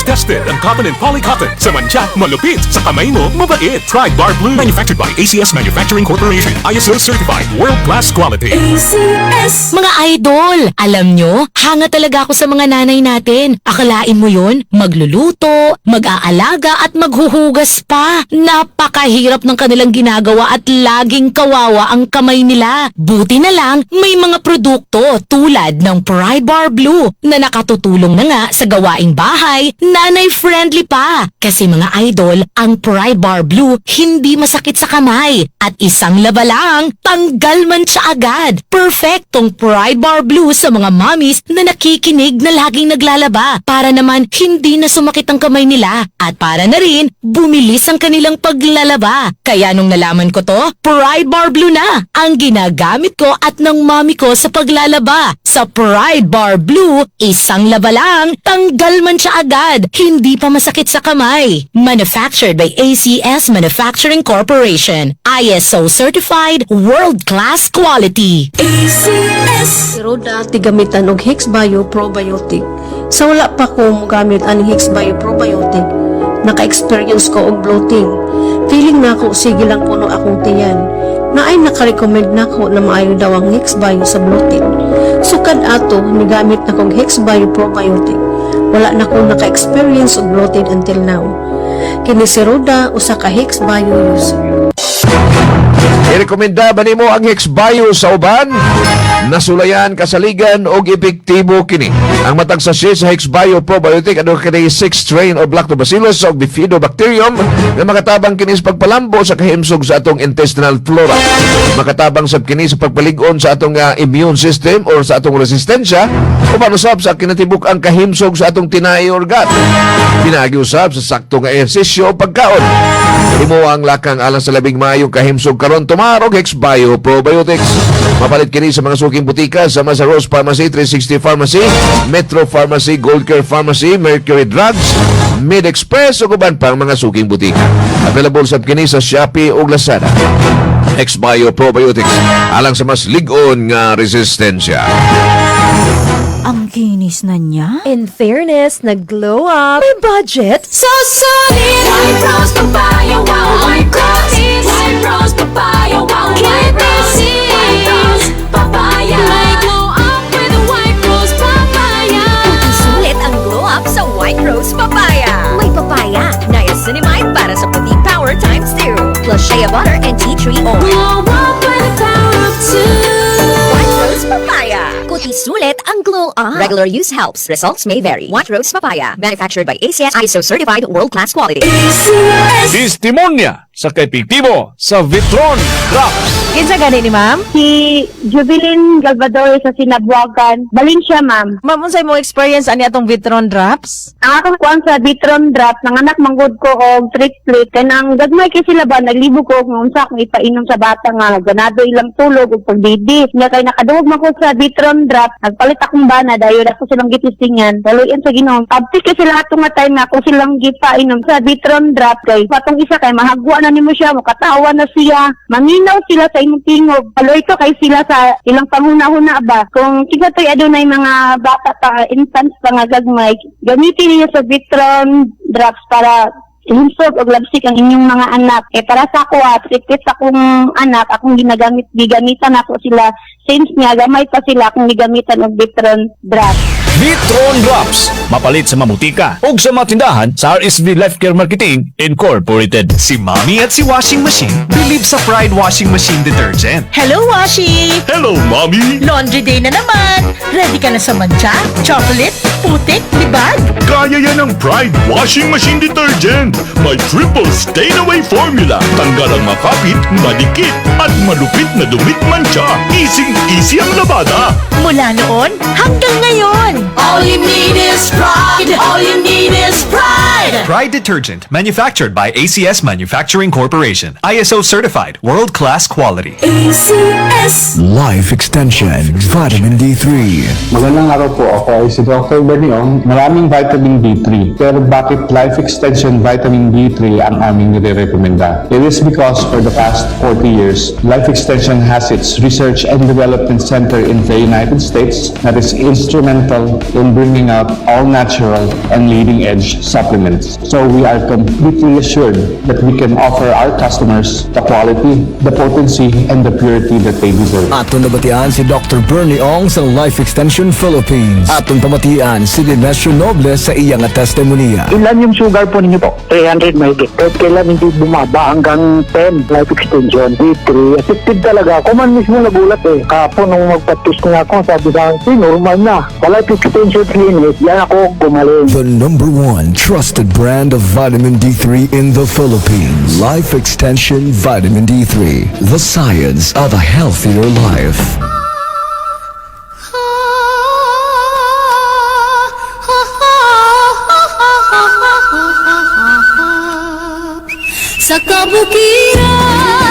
Stress tested ang cotton and polycotton. Sa mantsa, malupit. Sa kamay mo, mabait. Pride Bar Blue. Manufactured by ACS Manufacturing Corporation. ISO certified. World-class quality. ACS. Mga idol, alam nyo, hanga talaga ako sa mga nanay natin. Akalain mo yun? Magluluto, mag-aalaga at maghuhugas pa. Napakahirap ng kanilang ginagawa at laging kawawa ang kamay nila. Buti na lang, may mga produkto tulad ng Pride Bar Blue na nakatutulong na nga sa gawaing bahay, nanay-friendly pa. Kasi, mga idol, ang Pride Bar Blue hindi masakit sa kamay. At isang laba lang, tanggal mantsa agad. Perfectong Pride Bar Blue sa mga mommies na nakikinig na laging naglalaba para naman hindi na sumakit ang kamay nila at para na rin bumilis ang kanilang paglalaba. Kaya nung nalaman ko to, Pride Bar Blue na ang ginagamit ko at ng mommy ko sa paglalaba. Sa Pride Bar Blue, isang laba lang, tanggal mantsa agad, hindi pa masakit sa kamay. Manufactured by ACS Manufacturing Corporation. ISO certified, world-class quality. ACS. Pero dati gamitan og Hexbio Probiotic. Sa wala pa ko mogamit aning Hexbio Probiotic, naka-experience ko og bloating. Feeling nako sige lang puno akong tiyan. Naay naka-recommend nako na maayo daw ang Hexbio sa bloating. Sukad ato, nigamit na kong Hexbio Probiotic. Wala na ko naka-experience og bloating until now. Kini si Roda, usa ka Hexbio user. Irekomenda ba nimo ang Hexbio sa uban? Nasulayan, kasaligan og epektibo kini. Ang matag sachet sa Hexbio Probiotic aduna kini 6 strain of Lactobacillus ug Bifidobacterium nga makatabang kini sa pagpalambo sa kahimsog sa atong intestinal flora. Makatabang sab kini sa pagpalig-on sa atong immune system or sa atong resistensya uban usab sa kinatibuk-ang kahimsog sa atong tinai or gut. Pinaagi usab sa sakto nga ehersisyo o pagkaon. Imo ang lakang alang sa labing maayong kahimsog karon, tumar og Hexbio Probiotics. Mapalit kini sa mga suking butika sa Masa Rose Pharmacy, 360 Pharmacy, Metro Pharmacy, Gold Care Pharmacy, Mercury Drugs, Mid Express ug uban pang mga suking butika. Available sab kini sa Shopee ug Lazada. Hexbio Probiotics alang sa mas lig-on nga resistensya. Ang kinis na niya. In fairness, nag-glow up. May budget? So sulit. White Rose Papaya, wow, White Rose. White Rose Papaya, wow, White Rose. White Rose Papaya. May glow up with a White Rose Papaya. Sulit ang glow up sa White Rose Papaya. May papaya, niacinamide para sa puti power times 2. Plus shea butter and tea tree oil. Glow up with the power of two. White Rose Papaya. Kuti sulit ang glow up. Regular use helps. Results may vary. White Rose Papaya. Manufactured by ACS ISO certified world-class quality. ACS. Testimonya sa kaepektibo sa Vitron Drops. Kinsa gani ni ma'am? Si Jubilin Galvador sa Sinabuagan. Valencia, ma'am. Ma'am, unsay mo experience ani atong Vitron Drops? Ang akong kuan sa Vitron Drop, nanganak manggod ko og triplet. Kay nang gagmay kay sila ba, naglibog ko kung unsa akong ipainom sa bata nga ganado ilang tulog ug pagdidi. Nya kay nakadungog man ko sa Vitron Drop, nagpalit akong bana dayon ako silang gitistingan. Daluyan sa Ginoo. Abti kay sila ato nga time nga ako silang gipainom sa Vitron Drop kay patong isa kay mahagwa na nimo siya, mukatawa na siya, maminaw sila sa imong tingog. Aloy to kay sila sa ilang panghuna-huna ba. Kung kinsa to'y adunay mga bata pa, infants pa nga gagmay, gamitin niyo sa Vitron Drops para himsog og labsik ang inyong mga anak. Eh para sa ako, triplet akong anak, akong ginagamit, gigamitan ako sila since niya gamay pa sila akong gigamitan og Vitron Drops. Vitron Drops. Mapalit sa mamutika ug sa mga tindahan sa RSV Life Care Marketing Incorporated. Si Mommy at si Washing Machine believe sa Pride Washing Machine Detergent. Hello, Washi! Hello, Mommy! Laundry day na naman! Ready ka na sa mantsa, chocolate, putik, libag? Kaya yan ang Pride Washing Machine Detergent. May triple stain-away formula. Tanggal ang makapit, madikit, at malupit na dumi't mantsa. Easy-easy ang labada. Mula noon hanggang ngayon! All you need is pride. All you need is pride. Pride Detergent, manufactured by ACS Manufacturing Corporation. ISO certified, world-class quality. ACS. Life Extension Vitamin D3. Magandang araw po. Ako ay si Dr. Berniong. Maraming vitamin D3. Pero bakit Life Extension Vitamin D3 ang aming nire-recommenda? It is because for the past 40 years, Life Extension has its research and development center in the United States that is instrumental in bringing out all natural and leading edge supplements. So we are completely assured that we can offer our customers the quality, the potency, and the purity that they deserve. Aton nabatian si Dr. Bernie Ong sa Life Extension Philippines. Aton pamatian si Nemesio Noble sa iyang testimonya. Ilan yung sugar po ninyo po? 300 mahigit. Kahit kailan hindi bumaba hanggang 10, Life Extension. D3, effective talaga. Ako man mismo nagulat eh. Kahapon nung magpa-test nga ako, sabi sa akin, "Eh, normal na." Sa Life Extension Clinic, yan ako gumaling. The number one trusted brand of vitamin D3 in the Philippines. Life Extension Vitamin D3. The science of a healthier life. Sa kabukiran.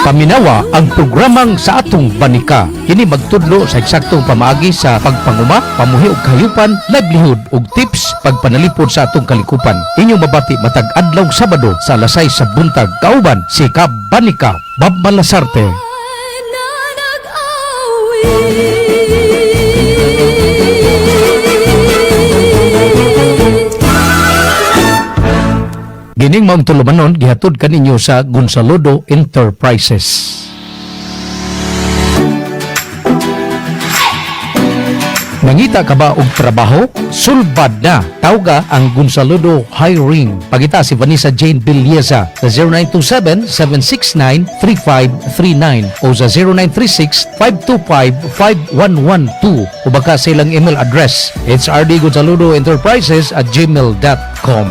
Paminawa ang programang Sa Atong Banika. Kini magtudlo sa eksaktong pamaagi sa pagpanguma, pamuhi og kahayupan, livelihood ug tips pagpanalipod sa atong kalikupan. Inyong mabati matag adlaw Sabado sa alas 6 sa buntag. Kauban si Kabanika Bob Malasarte. Na nag-awit. Gining maong tulumanon gihatod kaninyo sa Gonzalodo Enterprises. Nangita ka ba og trabaho? Sulbad na! Tawga ang Gonzalodo Hiring. Pangita si Vanessa Jane Villeza sa 0927-769-3539 o sa 0936-525-5112 o baka sa ilang email address hrdgonzalodoenterprises@gmail.com.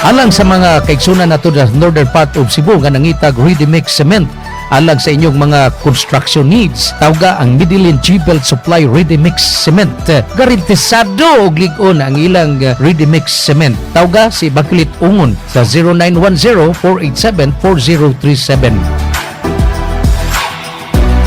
Alang sa mga kaigsunan nato sa northern part of Cebu nga nangitag ready mix cement alang sa inyong mga construction needs, tawga ang Medellin G-Belt Supply Ready Mix Cement. Garantisado og lig-on ang ilang ready mix cement. Tawga si Bakilit Ungon sa 0910 487 4037.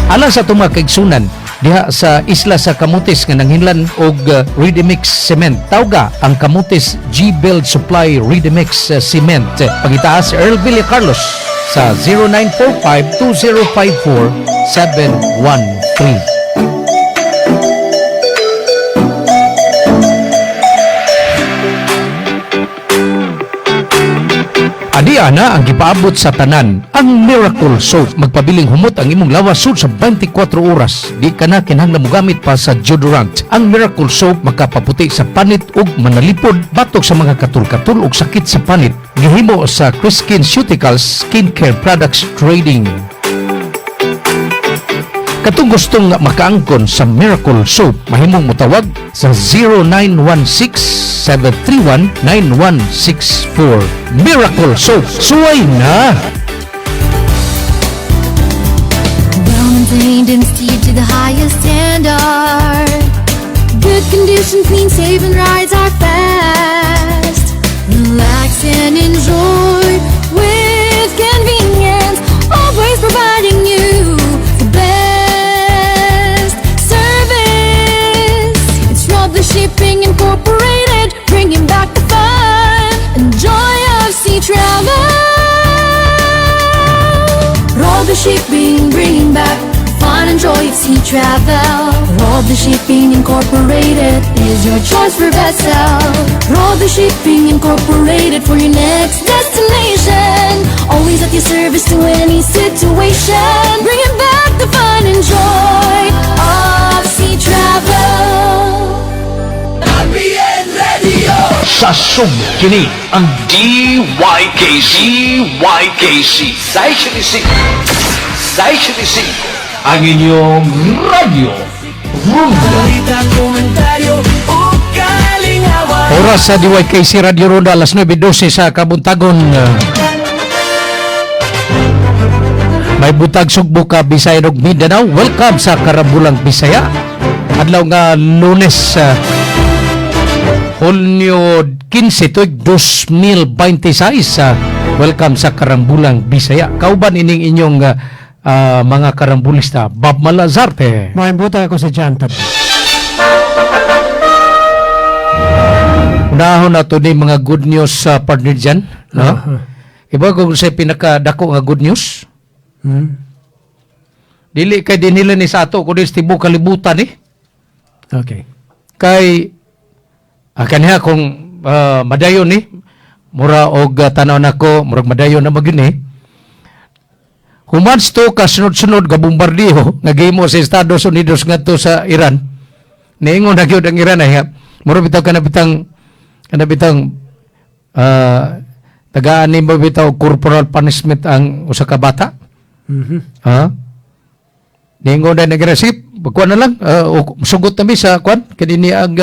Alang sa atong mga kaigsunan diha sa isla sa Camotes nga nanghinlan og ready mix cement, tawga ang Camotes G-Build Supply Ready Mix Cement. Pangitaas Earl Villa Carlos sa 0945 2054 713. Adia na ang gipaabot sa tanan, ang Miracle Soap. Magpabiling humot ang imong lawas sud sa 24 oras. Di ka na kinahanglan mogamit pa sa deodorant. Ang Miracle Soap makapaputi sa panit ug manalipod batok sa mga katul-katul ug sakit sa panit. Gihimo sa Chris Skinceuticals Skincare Products Trading. Katong gustong makaangkon sa Miracle Soap, mahimong motawag sa 0916-731-9164. Miracle Soap, suway na! Well maintained and steered to the highest standard. Good condition, clean, safe, and rides are fast. Relax and enjoy with convenience. Always providing you the best service. It's Roble Shipping Incorporated, bringing back the fun and joy of sea travel. Roble Shipping, bringing back fun and joy of sea travel. Roble Shipping Incorporated is your choice for vessel. Roble Shipping Incorporated for your next destination. Always at your service to any situation. Bringing back the fun and joy of sea travel. Sa Sugbo, kini ang DYKC YKC 675 675 ang inyong radyo Ronda. Balita, komentaryo o kalingawan. Oras sa DYKC Radio Ronda, alas 9:12 sa kabuntagon. Maayong buntag, Sugbo ka, Bisaya ug Mindanao. Welcome sa Karambulang Bisaya. Adlaw nga Lunes, Hunyo 15 tuig 2026. Welcome sa Karambulang Bisaya. Kauban ining inyong mga karambulista, Bob Malazarte. Maayong buntag, ako si John Tab. Unahon nato ni mga good news sa partner dyan. No? Iba kung sa pinakadako nga good news. Dili kay dinhila ni sa ato kundi sa tibuok kalibutan eh. Kay kaniha kung madayon ni mura og tanaw nako murag madayon na magyud ni. Human to ka sunod-sunod ga bombardiyo nga gihimo sa Estados Unidos ngadto sa Iran. Niingon na gyud ang Iran ay mura bitaw kana bitang tagaan nimo bitaw corporal punishment ang usa ka bata. Ha? Niingon na nag sige, kuan na lang, sugot na mi sa kuan kini ang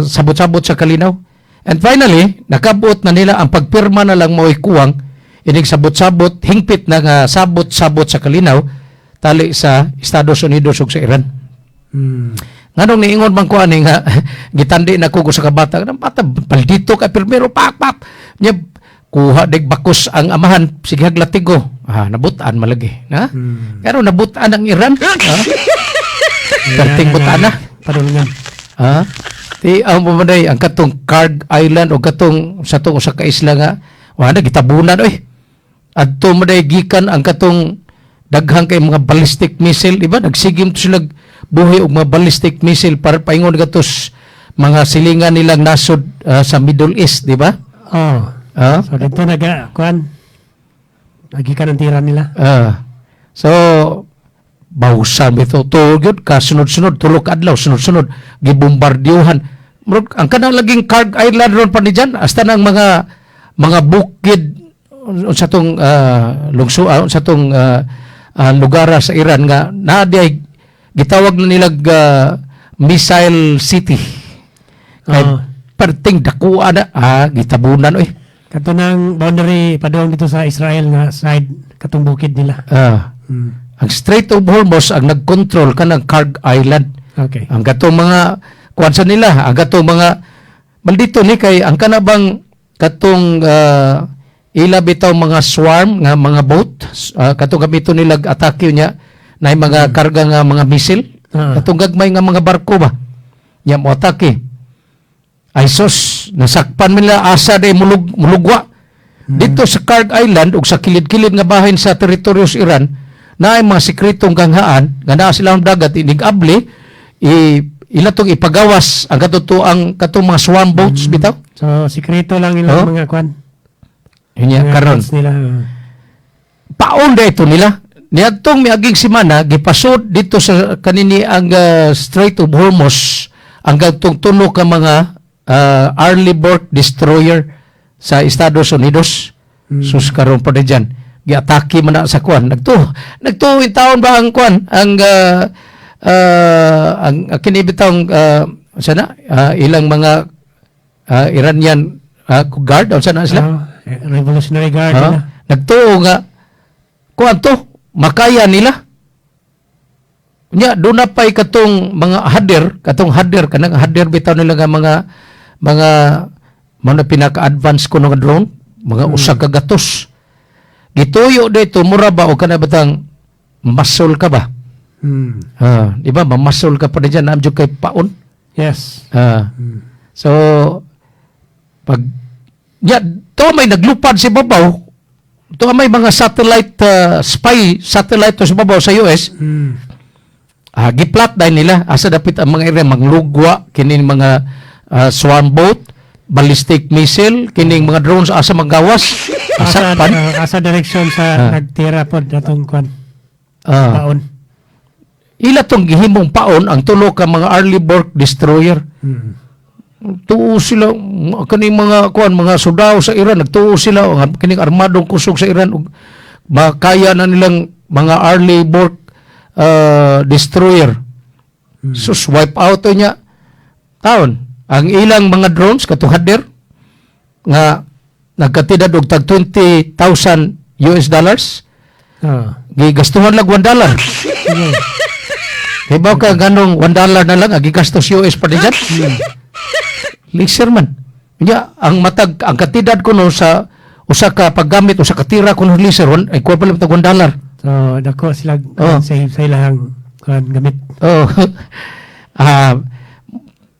sabot-sabot sa kalinaw. And finally, nakabot na nila ang pagpirma na lang mao'y kuwang inig sabot-sabot, hingpit na nga sabot-sabot sa kalinaw tali sa Estados Unidos ug sa Iran. Nganong niingon man ko ani nga gitandi na ko sa kabata, kanang bata paldito ka pirmero pak pak. Nya kuha dig bakos ang amahan sige haglatigo. Ah, nabutan malagi, na? Pero nabutan ang Iran. Ha? Perting butan na. Padulungan. Ha? Ti ang bumanday ang katong Card Island o katong sa tong usa ka isla nga wala gitabunan oy. Adto man day gikan ang katong daghang kay mga ballistic missile, di ba? Nagsigim to sila buhi og mga ballistic missile para paingon gatos mga silingan nilang nasod sa Middle East, di ba? Oh. Ah? So dito naga kuan. Nagikan ang tira nila. So bawsan bitaw to gyud ka sunod-sunod tulo ka adlaw sunod-sunod gibombardiyohan. Murag ang kanang laging Card Island ron pa ni dyan, hasta nang mga bukid sa tong lungso sa tong lugar sa Iran nga naa diay gitawag na nilag missile city. Kay perting dakuan na gitabunan oy. Kato nang boundary padung dito sa Israel nga side katong bukid nila. Ang Strait of Hormuz ang nagkontrol kanang Card Island. Ang katong mga kuan sa nila, ang katong mga maldito ni kay ang kanabang katong ila bitaw mga swarm nga mga boat katong gamito nila atake niya na mga karga nga mga missile katong gagmay nga mga barko ba nya mo atake. Ay sus, nasakpan nila asa day mulugwa. Dito sa Card Island ug sa kilid-kilid nga bahin sa teritoryo sa Iran na ay mga sekretong ganghaan nga naa sila ang dagat inig-abli ila tong ipagawas ang katotoang katong mga swarm boats bitaw. So sikreto lang ilang mga kuan. Yun Mga karon. boats nila. Paon da ito nila. Niadtong miaging semana gipasod dito sa kanini ang Strait of Hormuz ang gatong tulo ka mga Arleigh Burke destroyer sa Estados Unidos. Sus karon pa diyan. Giatake man na sa kuan. Nagtuo taon ba ang kuan ang kini bitawng sana ilang mga Iranian guard unsa na sila? Revolutionary Guard nila. Nagtuo nga kuan to makaya nila. Nya doon na pa'y katong mga hader, katong hader kanang hader bitaw nila nga mga pinaka-advance ko nga drone, mga usa ka gatos. Gituyo dito mura ba o kana batang masol ka ba? Ah, di ba mamasol ka pa diyan naam jud kay paon. Yes. So pag ya to may naglupad si babaw, to may mga satellite spy satellite to sa babaw sa US. Giplat dahil nila asa dapit ang mga area manglugwa kining mga swarm boat, ballistic missile, kining mga drones asa magawas, Asa, asakpan. asa direksyon sa nagtira pod atong kuan. Paon. Ila tong gihimong paon ang tulo ka mga Arleigh Burke destroyer. Tuo sila kaning mga kuan mga sundao sa Iran nagtuo sila ang kining armadong kusog sa Iran ug makaya na nilang mga Arleigh Burke destroyer. Sus, wipe out to niya. Taon, ang ilang mga drones katong hader nga nagkatidad og tag 20,000 US dollars. Gigastuhan lang $1. Hibaw ka ganong $1 na lang ang gigastos US pa din dyan. Laser man. Nya ang matag ang kantidad kuno sa usa ka paggamit, usa ka tira kuno laser, one, equivalent tag $1. So dako sila save sa ilang kuan gamit. Oh.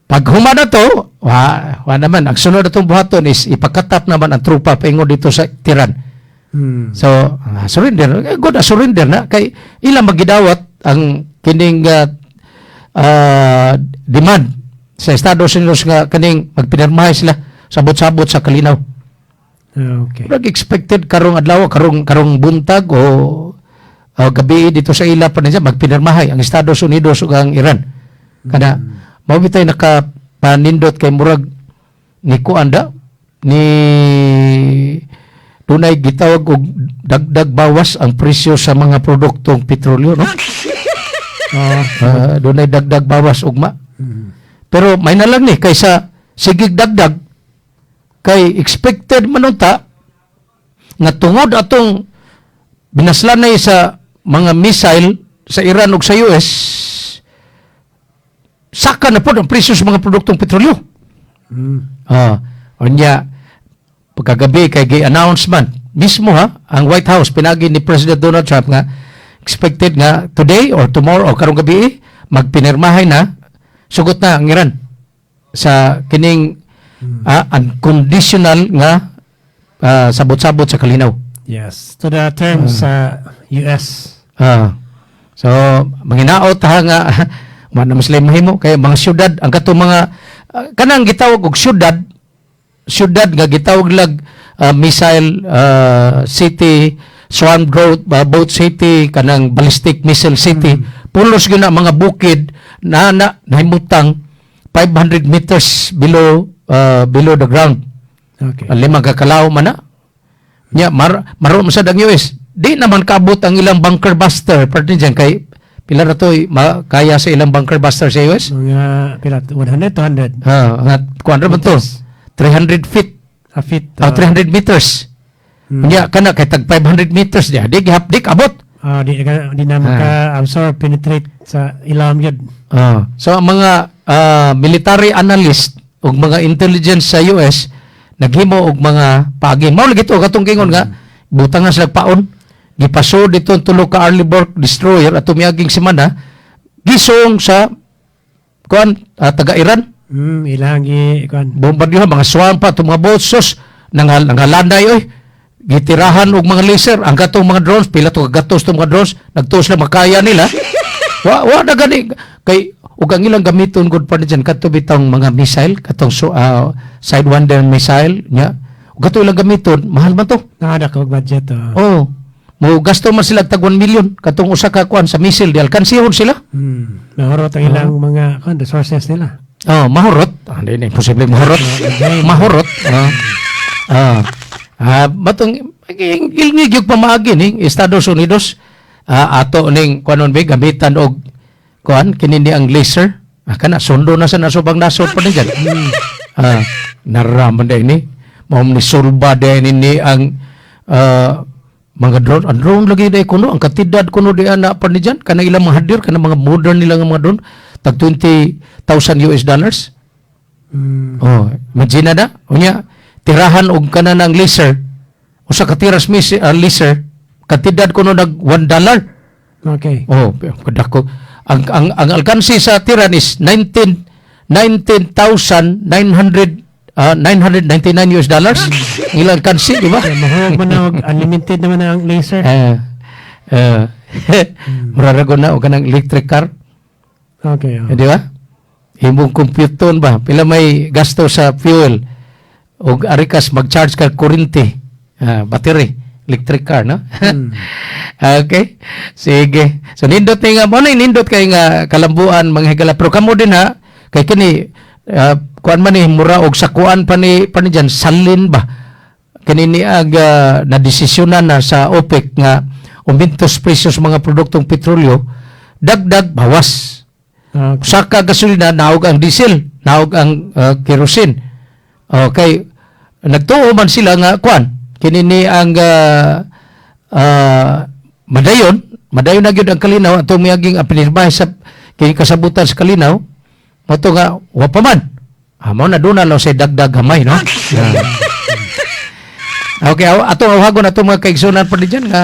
Pag human na to, wa naman ang sunod atong buhaton is ipakatap naman ang trupa paingon dito sa Tehran. So, surrender. Eh, good, surrender na kay ilang magidawat ang kining demand sa Estados Unidos nga kaning magpinirmahe sila sabot-sabot sa kalinaw. Murag expected karong adlaw, karong karong buntag o gabi dito sa ila pa niya magpinirmahay ang Estados Unidos ug ang Iran. Kana mao bitay nakapanindot kay murag ni kuan da ni dunay gitawag og dagdag bawas ang presyo sa mga produktong petrolyo, no? Dunay dagdag bawas ugma. Pero may na lang ni kaysa sigig dagdag kay expected man unta nga tungod atong binaslanay sa mga missile sa Iran ug sa US, saka na pod ang presyo sa mga produktong petrolyo. Unya pagkagabi kay gi-announcement mismo ha ang White House pinagi ni President Donald Trump nga expected nga today or tomorrow o karong gabi magpinirmahay na, sugot na ang Iran sa kining unconditional nga sabot-sabot sa kalinaw. Yes. To the terms sa US. So manginaot ha nga wa na sila mahimo kay mga syudad ang katong mga kanang gitawag og syudad syudad nga gitawag lag missile city, swarm growth boat city, kanang ballistic missile city, pulos gyud na mga bukid na na nahimutang 500 meters below the ground. 5 ka kalaw man na. Nya maro man sad ang US. Di naman kaabot ang ilang bunker buster partner diyan kay pila ra to kaya sa ilang bunker buster sa US? Mga pila, 100, 200. Ha, nga kuan ra man to? 300 feet. A feet. Ah, 300 meters. Nya kana kay tag 500 meters diya. Di gihap di kabot. Ah, di na maka-absorb, penetrate sa ilam yun. So ang mga military analyst ug mga intelligence sa US naghimo og mga paagi. Mao lagi to katong gingon nga butangan sila paon. Gipaso dito ang tulo ka Arleigh Burke destroyer at miaging semana gisong sa kuan taga Iran. Ilang gi kuan. Bombardiyo mga swarm pa itong mga boats, sus nangalanday oy. Gitirahan og mga laser ang katong mga drones, pila to kagatos tong mga drones, nagtuos na makaya nila. Wa na gani kay ug ang ilang gamiton gud pa diyan kadto bitong mga missile katong so, Sidewinder missile nya ug kato ilang gamiton, mahal man to. Nakadako og budget. Oh. Oh, mo gasto man sila tag 1 million katong usa ka kuan sa missile di alkansihon sila. Mahurot ang ilang mga kuan resources nila. Oh, mahurot. Ah, hindi, hindi, imposible mahurot. Mahurot. Ah. Ah. Ah, batong ilngig yung pamaagi ning Estados Unidos ato ning kuanon ba gamitan og kuan kini ni ang laser. Kana sundo na sa nasubang nasod pa ni dyan. Naraman din ni. Mao ni sulba din ni ang mga drone. Ang drone lagi day kuno ang kantidad kuno di ana pa ni dyan kana ilang mga hadir kana mga modern nila nga mga drone tag 20,000 US dollars. Oh, imagine na. Unya, tirahan og kana ng laser. Usa ka tiras laser, kantidad kuno nag $1. Oh, kadako. Ang alkansi sa tiran is 19 19,900 999 US dollars. Ang ilang alkansi, di ba? Yeah, mahurot man na og unlimited naman na ang laser. Mura ra na og kanang electric car. Okay. Oh. Eh, di ba? Imong computer ba? Pila may gasto sa fuel? Og arikas mag-charge ka kuryente. Battery, electric car, no? Okay. Sige. So nindot ni nga mo na nindot kay nga kalambuan, mga higala, pero kamo din ha kay kini kuan man ni mura og sakuan pa ni diyan salin ba kini ni ag na desisyonan na sa OPEC nga umintos presyo sa mga produktong petrolyo, dagdag bawas. Saka gasolina, naog ang diesel, naog ang kerosene. Okay. Nagtuo man sila nga kuan kini ni ang madayon, madayon na gyud ang kalinaw atong miaging pinirmahe sa kini kasabutan sa kalinaw. Mao to nga wa pa man. Ah, mao na doon na lang say dagdag gamay, no? Yeah. Okay, atong awhagon atong mga kaigsunan pa diyan nga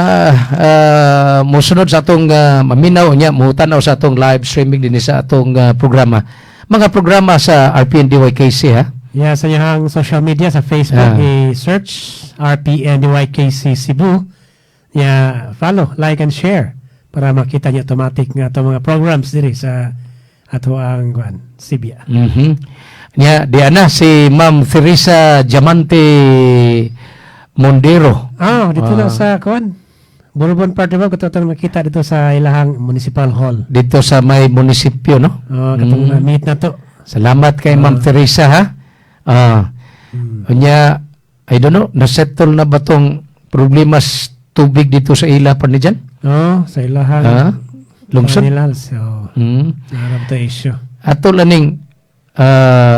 mosunod sa atong maminaw nya mo-tanaw sa atong live streaming dinhi sa atong programa. Mga programa sa RPNDYKC, ha. Yeah, sa inyong social media sa Facebook, i-search RPNDYKC Cebu. Yeah, follow, like and share para makita niyo automatic nga atong mga programs diri sa ato ang kuan Sibia. Nya di ana si Ma'am Teresa Diamante Mondero. Ah, dito na sa kuan Bourbon Park, diba? Kato atong makita dito sa ilahang municipal hall. Dito sa may munisipyo, no? Oh, katong na-meet na to. Salamat kay Ma'am Teresa, ha. Unya, I don't know, nasettle na ba tong problema sa tubig dito sa ila pa ni dyan? Oh, sa ilahang Lungsod? Nila, so naarap to issue. Ato laning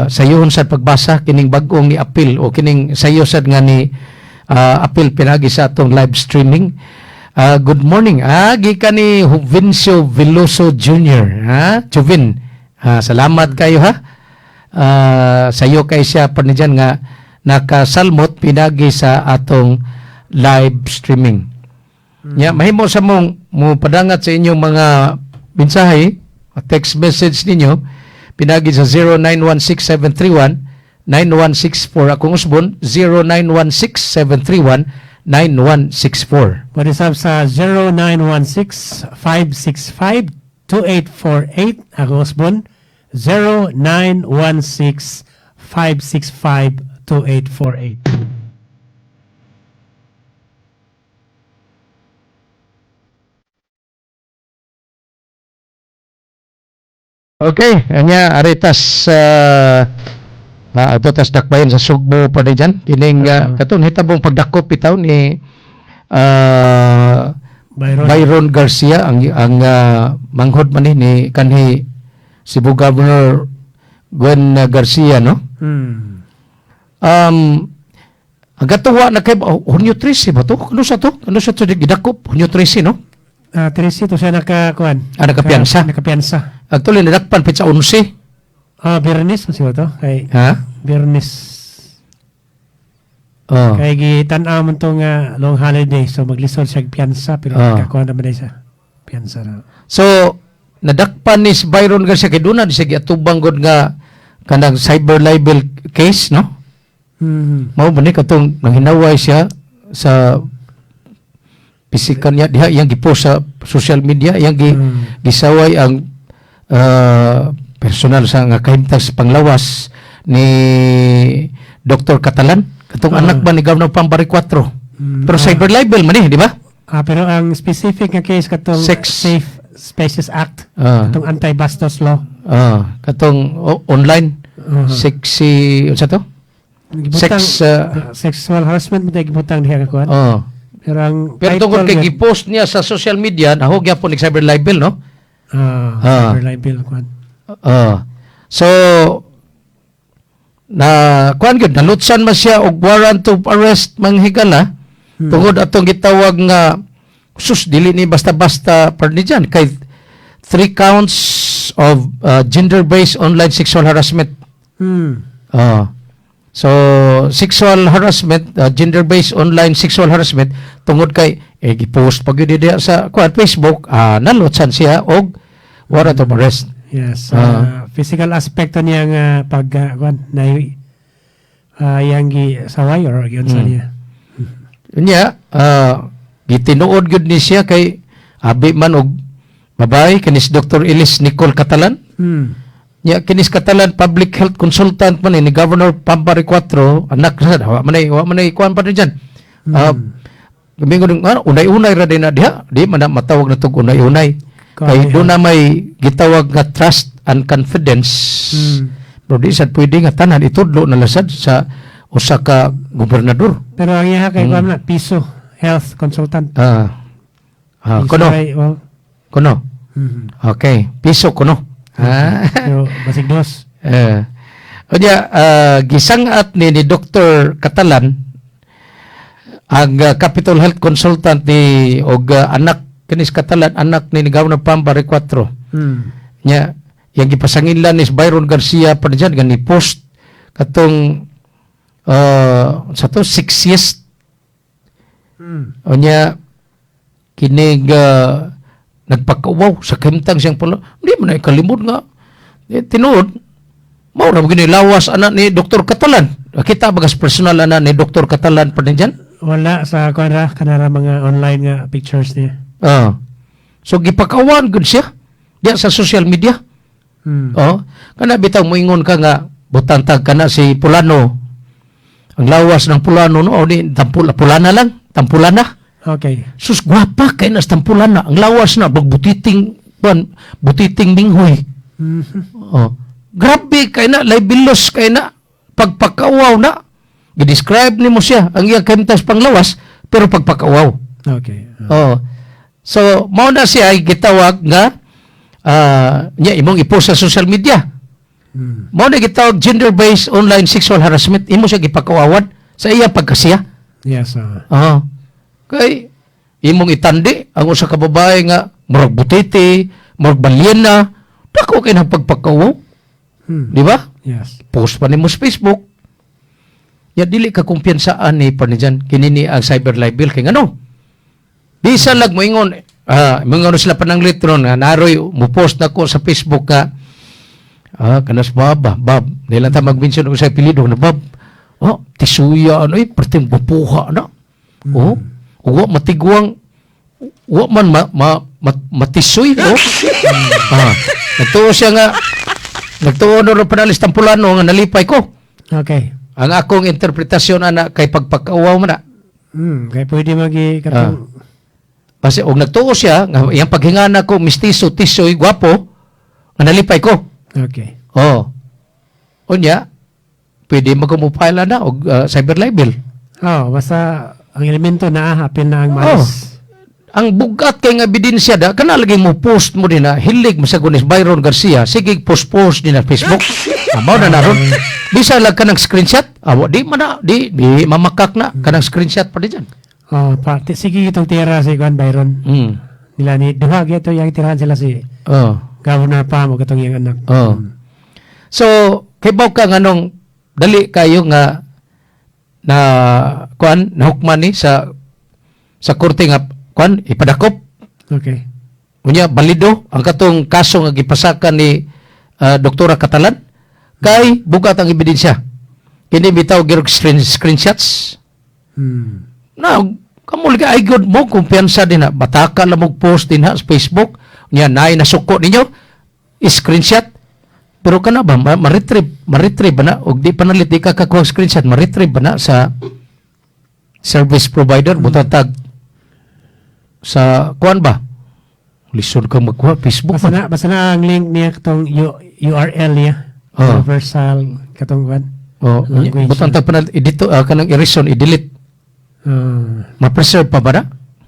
sayuhon sa pagbasa kining bag-ong ni appeal o kining sayo sad nga ni appeal pinagi sa atong live streaming. Good morning. Gikan ni Juvencio Veloso Jr. Ha? Juvin. Salamat kayo, ha. Sayo kay siya panidyan nga nakasalmot pinagi sa atong live streaming. Ya, mahimo sa mong mo padangat sa inyong mga mensahe, text message ninyo pinagi sa 0916731 9164. Akong usbon, 0916731 9164. Pwede sab sa 0916-565-2848. Ako usbon, 0916-565-2848. Okay, anya aritas ato tas dakbayan sa Sugbo pa di dyan. Kining katong hitabong pagdakop bitaw ni Byron. Byron Garcia, ang manghod man ni kanhi Cebu Governor Gwen Garcia, no? Ang gatuwa na kay, oh, Hunyo 13 ba to? Ano sa to? Ano sa to gidakop? Hunyo 13, no? Ah, 13 to siya nakakuan. Ah, nakapiyansa. Nakapiyansa. Actually nadakpan petsa 11. Ah, Biyernes man siguro to. Kay Ha? Biyernes. Oh. Kay gitan-aw man to nga long holiday, so maglisod siya og piyansa, pero nakakuan naman day sa piyansa na. So nadakpan ni si Byron Garcia kay doon na siya giatubang gud nga kanang cyber libel case, no? Mao ba ni katong nanghinaway siya sa pisikan niya diha, iyang gipost sa social media, iyang gisaway ang personal sa nga kahimtang sa panglawas ni Dr. Catalan, katong anak ba ni Governor Pam Baricuatro. Pero cyber libel man eh, di ba? Ah, pero ang specific nga case katong Sex. Safe Spaces Act, katong anti-bastos law. Katong online sexy unsa to? Gibutang, Sex sexual harassment mo tayo gibutang diha nga kuan. Oh. Pero ang Pero tungkol title kay nga- gipost niya sa social media, nahog gyapon ni cyber libel, no? Ah, cyber libel kuan. So na kuan gyud, nalutsan man siya og warrant of arrest, manghigala, tungod atong gitawag nga, sus, dili ni basta-basta par ni dyan kay three counts of gender-based online sexual harassment. So sexual harassment, gender-based online sexual harassment, tungod kay eh gipost pag yun diya sa kuan Facebook, nalutsan siya og warrant of arrest. Yes, physical aspekto niya nga pag kuan na yang gi saway or giunsa niya. Unya, gitinuod gyud ni siya kay abi man og babae kinis Dr. Elise Nicole Catalan. Nya kinis Catalan, public health consultant man ni Governor Pam Baricuatro, anak sa wa man ay kuan pa ni diyan. Mingon nga unay-unay ra din na diha, di man na matawag na tog unay-unay. Kay doon na may gitawag nga trust and confidence. Pero di sad pwede nga tanan itudlo na lasad sa usa ka gobernador. Pero ang iya kay kuan na piso health consultant. Ah, Piso kuno. kay, oh. Kuno. Okay, piso kuno. Pero basig dos. Eh. Unya, gisangat ni Dr. Catalan ang Capitol Health Consultant ni og anak kinis Catalan, anak ni Governor Pam Baricuatro. Nya yang gipasanginlan ni Byron Garcia pa diyan nga ni post Katong sa to sexiest. Unya kinig nagpakawaw sa kahimtang siyang pula. Hindi man na ikalimod nga. Eh, tinuod, mao ra gini lawas ana ni Dr. Catalan. Kita bagas personal ana ni Dr. Catalan pa din dyan? Wala sa kuan ra, kanara mga online nga pictures niya. Ah. So gipakawan gud siya diya sa social media. Oh, kana bitaw moingon ka nga butantag kana si pulano. Ang lawas ng pulano, no, o di tampula pulana lang, tampulana. Sus, gwapa kay nas tampulana. Ang lawas na butiting ban butiting minghoy. Oh. Grabe kay na libelous kay na pagpakawaw na. Gi-describe nimo siya ang iyang kahimtang panglawas pero pagpakawaw. Oh. So, mao na siya ay gitawag nga nya imong i-post sa social media. Mao na gitawag gender-based online sexual harassment. Imo siya gipakawawan sa iya pagkasiya. Oo. Kay imong itandi ang usa ka babae nga murag butete, murag balyena, dako kay nang pagpakawaw. Di ba? Yes. Post pa nimo sa Facebook. Ya dili ka kumpiyansaan ni Parnijan kini ni ang cyber libel kay ngano? Bisa lag moingon moingon sila pananglit ron nga naroy mo post na ko sa Facebook ka kanas baba bab nila ta mag-mention og sa apelyido na bab, oh, tisuya ano eh perting bupuha na, oh, wa matigwang, wa man ma, ma, ma, matisoy, oh. Nagtuo siya nga nagtuo no ro panalis tampulano nga nalipay ko. Ang akong interpretasyon ana kay pagpakauwaw man na. Kay pwede magi katong Kasi og nagtuo siya nga iyang paghingana ko mistiso, tisoy, gwapo nga nalipay ko. Oh. Unya, pwede magkumupile na og cyber libel. Oh, basta ang elemento na hapin na ang malis. Ang bugat kay nga ebidensya da kana lagi mo post mo din na hilig mo sa gunis Byron Garcia, sige, post post din na Facebook. Mao na naron. Bisa lang kanang screenshot. Di man na di di mamakak na kanang screenshot pa di dyan. Oh, parte sige itong tira si Juan Byron. Nila ni duha gyud yang tirahan sila si Governor Pam ug katong iyang anak. Oh. So, kibaw ka nganong dali kayo nga na kuan nahukman ni sa korte nga kuan ipadakop. Unya balido ang katong kaso nga gipasakan ni Doktora Catalan kay bugat ang ebidensya. Kini bitaw girog screenshots. Na kamo lagi ay good mo kumpiyansa din na bataka lang mo post din ha sa Facebook nya naay nasuko ninyo screenshot, pero kana ba ma-retrieve ba na og di panalit di ka kakuha screenshot, ma-retrieve ba na sa service provider, butatag sa kuan ba, lisod ka magkuha Facebook Basta man. na ang link niya katong URL niya. Oh. Universal katong kuan. Oh, Language. butang tag panal edito kanang i-reason i-delete. Ma-preserve pa ba na?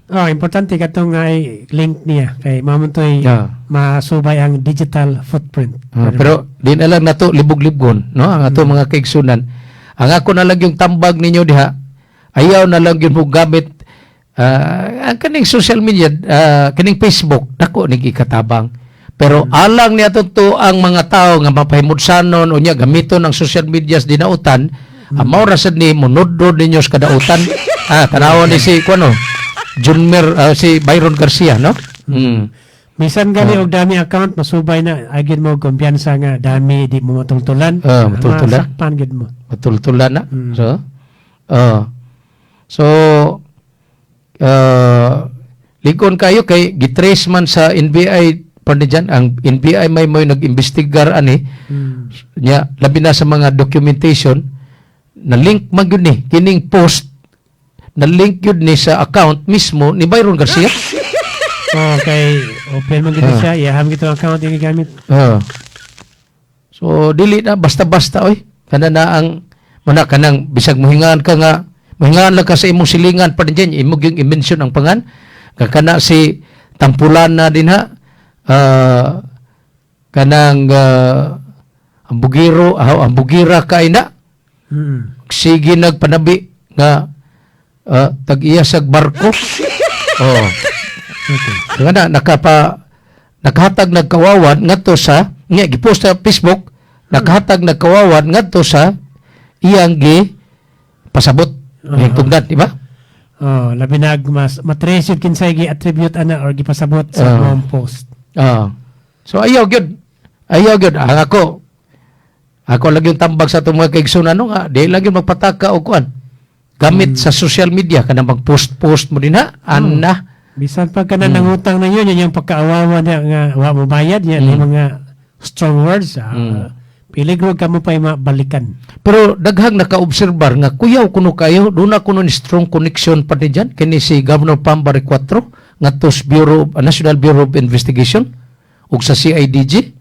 Oh, importante katong ay link niya kay mao man to'y masubay ang digital footprint. Pero di na lang nato libog-libgon, no? Ang ato mga kaigsunan. Ang ako na lang yung tambag ninyo diha, ayaw na lang yun mo gamit ang kaning social media, kaning Facebook, dako ni ikatabang. Pero alang niya to ang mga tao nga mapahimudsanon unya gamiton ang social media sa dinautan, mao ra sad ni munudod ninyo sa kadautan. Tanawan ni si kuano, Junmer, si Byron Garcia, no? Bisan gani og dami account masubay na agin mo kumpiyansa nga dami di mo matultulan. Matultulan. Masakpan gid mo. Matultulan na. So, ligon kayo kay gitrace man sa NBI dyan. Ang NBI may mo nag-imbestigar ani. Nya, labi na sa mga documentation, na link man yun ni, kining post, na link yun ni sa account mismo ni Byron Garcia. Oh, kay open man gid siya, iyaham gid account yung gigamit. So dili na basta-basta oy. Kana na ang mana kanang bisag muhingan ka nga muhingan lang ka sa imong silingan pa din imo gyung i-mention ang pangan ka kana si tampulan na din ha, kanang ang bugiro, ang bugira kay na sige nagpanabi nga tag-iya sa barko, oh. Nga na nakahatag nagkawawan ngadto sa nga gipost sa Facebook, nakahatag nagkawawan ngadto sa iyang gi pasabot uh tugdan, di ba? Oh, labi nag mas matrace yun kinsay gi-attribute ana or gipasabot sa mong post. Ah. So ayaw gyud. Ayaw gyud. Ang ako ako lagi yung tambag sa atong mga kaigsoon ano nga di lagi magpataka og kuan. Gamit sa social media kanang mag-post-post mo din ha. Ana. Bisan pag ka na nangutang na yun, yun yung pagkaawawa niya nga wa mo bayad niya, yung mga strong words, peligro ka mo pa yung mabalikan. Pero daghang nakaobserbar nga kuyaw kuno kayo, doon na kuno ni strong connection pa ni dyan kini si Governor Pam Baricuatro ngadto sa Bureau National Bureau of Investigation ug sa CIDG.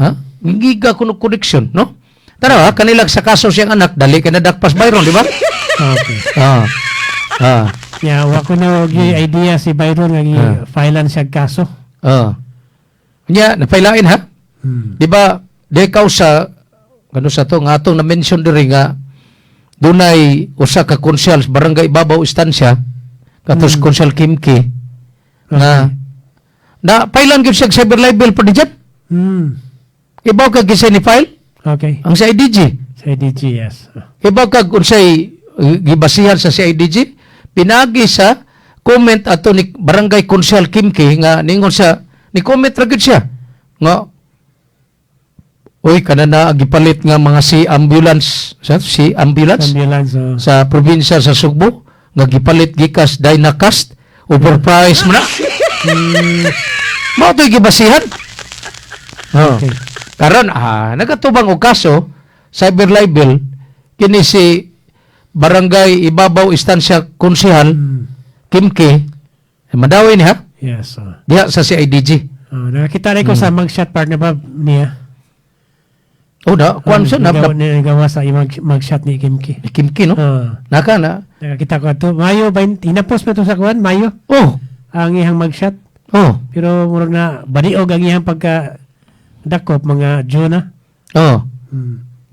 Ha? Giga kuno connection, no? Tara ha, kanilag sa kaso siyang anak, dali ka na dakpas Byron, di ba? Okay. Yeah, wa ko na og idea si Byron nga gi-filean siya kaso. Nya, napailain ha? Di ba, di kaw sa, ano sa to, nga atong na-mention diri nga, dunay usa ka konsyal sa Barangay Babaw Estancia, katos Konsyal Kimki, nga, na pailan gyud siya cyber libel pa di dyan. Ibaw ka ginsay ni file? Okay. Ang CIDG. CIDG, yes. Ibaw ka unsay gibasihan sa CIDG? Pinagi sa comment ato ni Barangay Konsyal Kimki nga ningon siya, ni comment ra gyud siya nga, "Uy, kana na gipalit nga mga si ambulance sa si ambulance Ambulance, oh. sa probinsya sa Sugbo nga gipalit gikas Dynacast, overpriced man na." Mao to'y gibasihan. Oh. Okay. Karon nagatubang og kaso cyber libel kini si Barangay Ibabaw Estancia Konsehal Kimki, madaway niya Yes. Oh. diha sa CIDG. Oh, nakakita rin ko sa mugshot, partner Bob, niya. Oh, na kuan siya na, Nagawa sa mugshot ni Kimki. Kimki, no? Oh. Naka na. Nakakita ko ato. Mayo, 20, hinapost pa ito sa kuan, Mayo. Oh. Ang iyang mugshot. Oh. Pero murag na baliog ang iyang pagka dakop mga June na. Oh.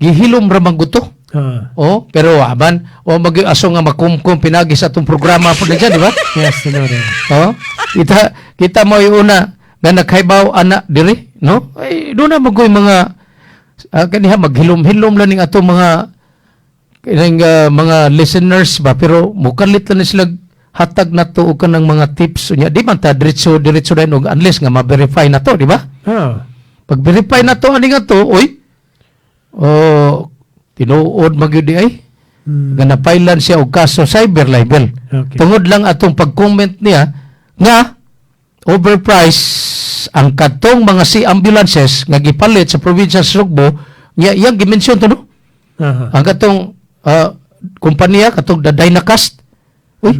Gihilom ra man guto. Oh, pero aban o mag aso nga makumkum pinagi sa atong programa po na dyan, di ba? Yes, tinuro. Oh, kita kita mo yung una nga nakaibaw ana diri, no? Ay doon na magoy mga kaniha maghilom-hilom lang ning atong mga kining mga listeners ba, pero mukalit lang ni sila hatag na to og kanang mga tips unya di man ta diretso diretso dayon og unless nga ma-verify na to, di ba? Oh. Pag verify na to ani nga to, oy. Oh, tinuod magyud di ay. Nga napailan siya og kaso cyber libel. Tungod lang atong pag-comment niya nga overpriced ang katong mga sea ambulances nga gipalit sa probinsya sa Sugbo niya, iyang gi-mention to, no? Ang katong kompanya katong the Dynacast. Uy,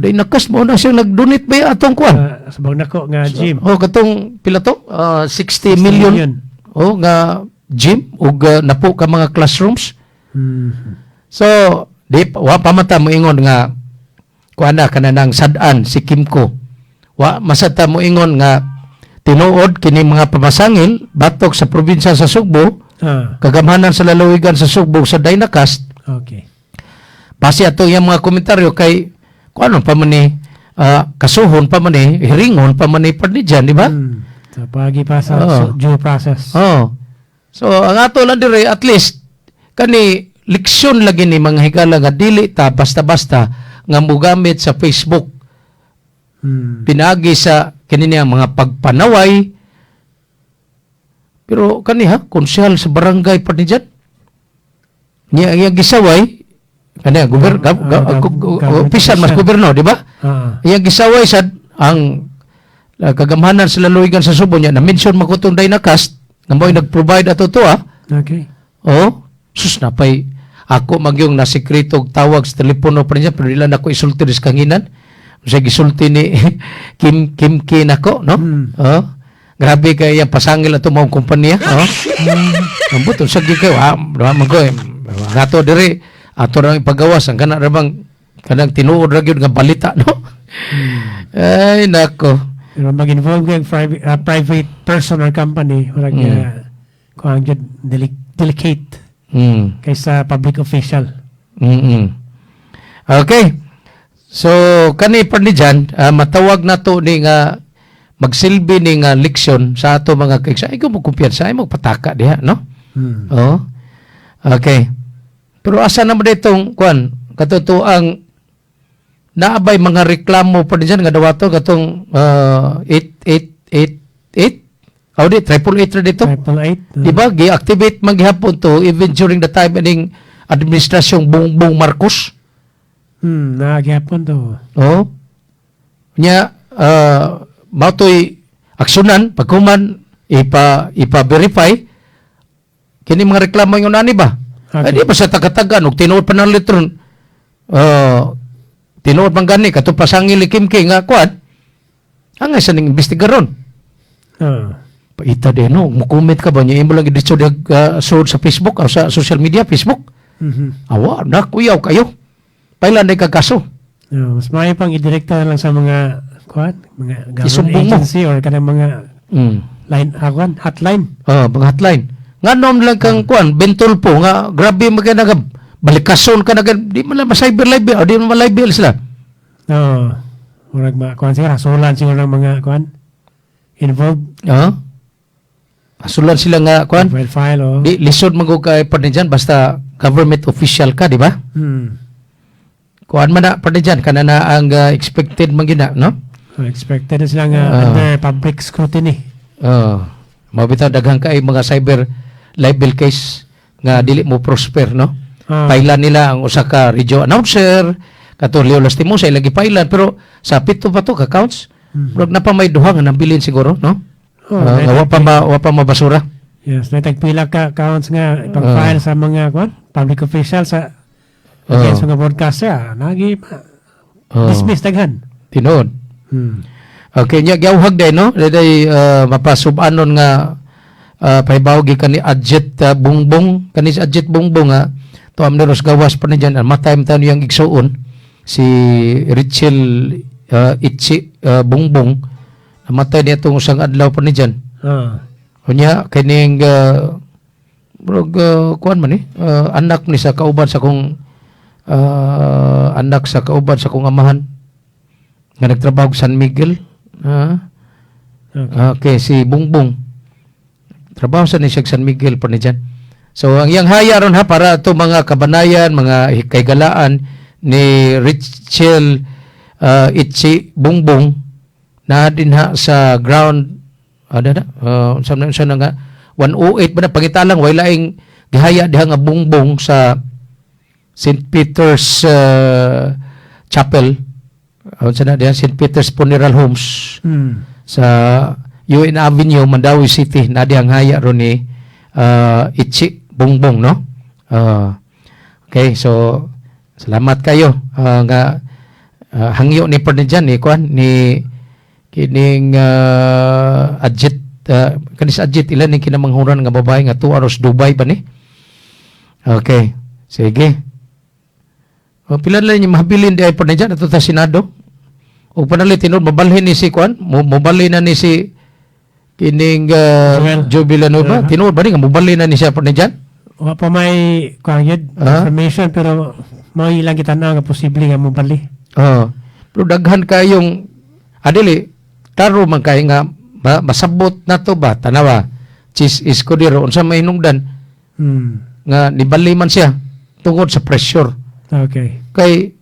Dynacast mo na siya nag-donate ba atong kuan? Sabag nako nga gym. Oh, katong pila to? 60 million. Million. Oh, nga gym ug napo ka mga classrooms. So, di wa pa man ta moingon nga kuan na kana nang sad-an si Kimko. Wa masata moingon nga tinuod kini mga pamasangil batok sa probinsya sa Sugbo, kagamhanan sa lalawigan sa Sugbo sa Dynacast. Base ato iyang mga komentaryo kay kuan pa man ni kasuhon pa man ni, hiringon pa man ni dyan, di ba? So, pagi pa sa due process. Oh. So ang ato lang dire at least kani leksyon lagi ni mga higala nga dili ta basta-basta nga mogamit sa Facebook. Pinagi sa kini niya mga pagpanaway. Pero kani ha, konsehal sa barangay pa ni dyan. Niya ang gisaway kani gober opisyal mas official. Gobyerno, di ba? Iyang gisaway sad ang kagamhanan sa lalawigan sa Subo niya na mention makutong Dynacast nga mo'y nag-provide ato to ah. Oh, sus, napay ako magyong nasikreto og tawag sa telepono pa niya pero dili na ako isulti sa kanginan. Sa gisulti ni Kim Kim Ki nako, no? Oh. Grabe kay iyang pasangil ato maong kompanya, oh. Ambot sa gyud kayo, ah, man ko ato diri ato ra ipagawas ang kana ra bang kanang tinuod ra gyud nga balita, no? Ay nako. Pero mag-involve kay private person or company, murag kuan gyud delicate kaysa public official. Okay. So kani pa ni dyan, matawag na to ni nga magsilbi ni nga leksyon sa ato mga kaigsa. Ay, kung mo kumpiyansa, ay magpataka diha, no? Hmm. Oo. Okay. Pero asa naman ditong kuan katotoang naabay mga reklamo pa din dyan nga dawato katong 8888. Oh, di, 888 ra dito. 888. Di ba? Gi-activate man gihapon to even during the time ining administrasyong Bongbong Marcos. Nagyapon to. Oh. Nya mao to'y aksyonan pagkuman ipa verify kini mga reklamo yung nani ba? Okay. Ay, di ba sa taga-taga og tinuod pa ng litron, tinuod man gani kato pasangil ni Kim K nga kuan angay sa ning imbestigaron. Paita din no, mo-comment ka ba niya imo lang iditso sud sa Facebook o sa social media Facebook. Awa na kuyaw kayo. Pailan na kakaso. No, mas maayo pang idirekta na lang sa mga kuan, mga government Isumbong mo. agency or kanang mga line kuan, hotline. Oh, mga hotline. Nganom lang kang kuan, bentol po nga grabe magay nag balikason ka na di man lang ma-cyber libel o di man ma-libel sila. No. Murag ma kuan siguro hasulan siguro ng mga kuan involved. Oo. Hasulan sila nga kuan. File file oh. Di lisod man gud kay dyan basta government official ka, di ba? Hmm. Kuan man na dyan kana na ang expected man gyud na, no? So, expected na sila nga under public scrutiny. Oh. Mao bitaw daghang kay mga cyber libel case nga dili mo prosper, no? Pailan nila ang usa ka radio announcer kato Leo Lastimosa ilang gipailan pero sa pito pa to ka counts. Murag na pa may duha nga nabilin siguro, no? Oh, Nga wa pa mabasura. Yes, natagpila ka counts nga ipang-file sa mga kuan, public official sa against mga broadcaster, nagi dismiss daghan. Tinuod. Okay, nya gyawhag day no? Day mapasubanon nga pahibaw gikan ni Adjet Bongbong, kani si Adjet Bongbong nga to amneros gawas pa ni dyan, matay man tayo niyang igsuon si Richel Itchi Bongbong, namatay niya itong usang adlaw pa ni dyan. Unya kining murag kuan man ni anak ni sa kauban sa kong anak sa kauban sa kong amahan nga nagtrabaho sa San Miguel. Okay, si Bongbong. Trabaho sa ni siya sa San Miguel pa ni dyan. So ang iyang haya ron ha para ato mga kabanayan, mga kaigalaan ni Richel Itchi Bongbong na din ha sa ground ano na sa na nga 108 ba na pangitalang way laing gihaya diha nga Bongbong sa St. Peter's Chapel, sa na diha St. Peter's Funeral Homes sa UN Avenue, Mandaue City na dihang haya ron ni Itchi Bongbong, no? Okay, so salamat kayo nga hangyo ni Pernidjan ni kuan ni kining Adjet kanis Adjet ilan ni kinamanghuran nga babae nga 2 hours Dubai ba ni? Okay, sige. O, pila lang niya mahabilin di ay Pernidjan ato ta Senado. O panali tinuod mabalhin ni si kuan, mobalhin na ni si kining Joe Villanueva. Tinuod ba ni nga mobalhin na ni siya Pernidjan? Wa pa may kuan yun, information pero mao ilang kita na nga posible nga mobali. Oo. Pero daghan kayong adili klaro man kay nga masabot na to ba tanawa Chiz Escudero unsa may hinungdan nga nibali man siya tungod sa pressure. Kay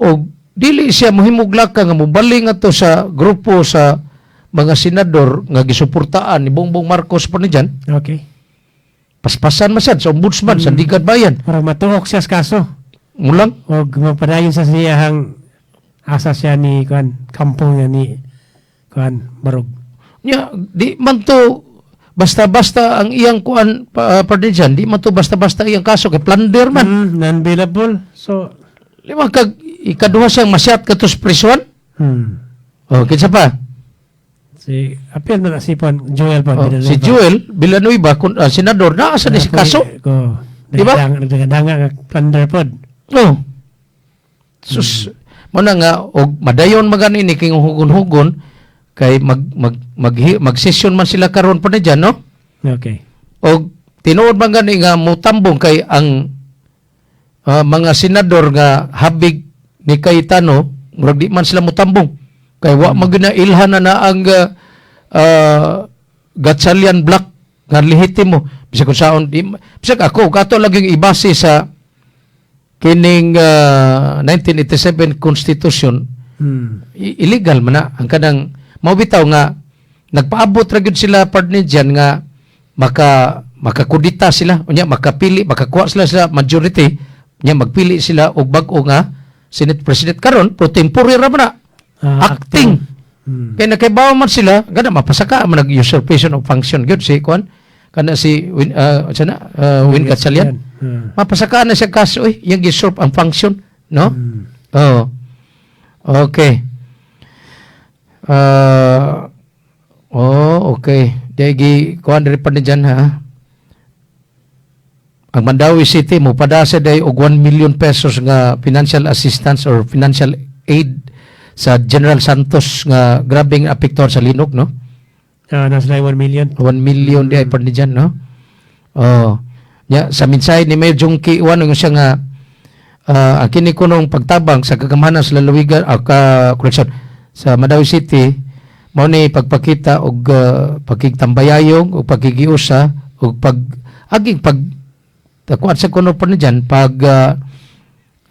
og dili siya mohimuglag ka nga mobali nga to sa grupo sa mga senador nga gisuportaan ni Bongbong Marcos pa ni dyan. Paspasan man siya sa ombudsman sa Sandiganbayan. Para matuok siya sa kaso. Mulang. Og mapadayon sa siyahang asa siya ni kuan kampong niya ni kuan Barog. Nya, di man to basta-basta ang iyang kuan pa, dyan, di man to basta-basta iyang kaso kay plunder man. Non-bailable. So lima kag ikaduha siyang masyat katos prisuan. Oh, kinsa pa? Si apil man na si pon Joel pon Oh, Villanueva. si Joel Villanueva kun senador naa sa ni si kaso. Ko. Di ba? Nagdanga nga plunder pod. Oh. Sus, mo na nga og madayon magani ni king hugon-hugon kay mag mag mag, mag session man sila karon pa ni dyan, no? Okay. Og tinuod man gani nga mutambong kay ang mga senador nga habig ni Cayetano murag di man sila mutambong kay wa man gyud na ilhan na na ang Gatchalian Bloc. Nga lehitimo bisag kung saon di, bisag ako kato lang yung ibase sa kining 1987 Constitution, illegal man na ang kanang mao bitaw nga nagpaabot ra gyud sila, partner, diyan nga makakudita sila, unya makapili, makakuha sila sa majority, unya magpili sila og bag-o nga Senate President. Karon pro tempore ra man na, acting, kay nakaibaw man sila gana mapasaka man, nag usurpation of function gyud si kuan kana si Win, sana Win Gatchalian. Mapasaka na siya kaso eh, yung usurp ang function, no? Oh, okay. Oh, okay. Dagi kuan diri pa ni dyan ha. Ang Mandaue City mo padasa day og 1 million pesos nga financial assistance or financial aid sa General Santos nga grabeng apektuhan sa linog, no? Ah, nasa 1 million. 1 million di ay pa ni dyan, no? Oh. Ya, sa mensahe ni Mayor Jonkie Ouano nga siya nga ang kini kunong pagtabang sa kagamhanan sa lalawigan, ka correction, sa Mandaue City mao ni pagpakita og pagkigtambayayong og pagkigiusa og pag aging pag kuan sa kuno pa ni dyan pag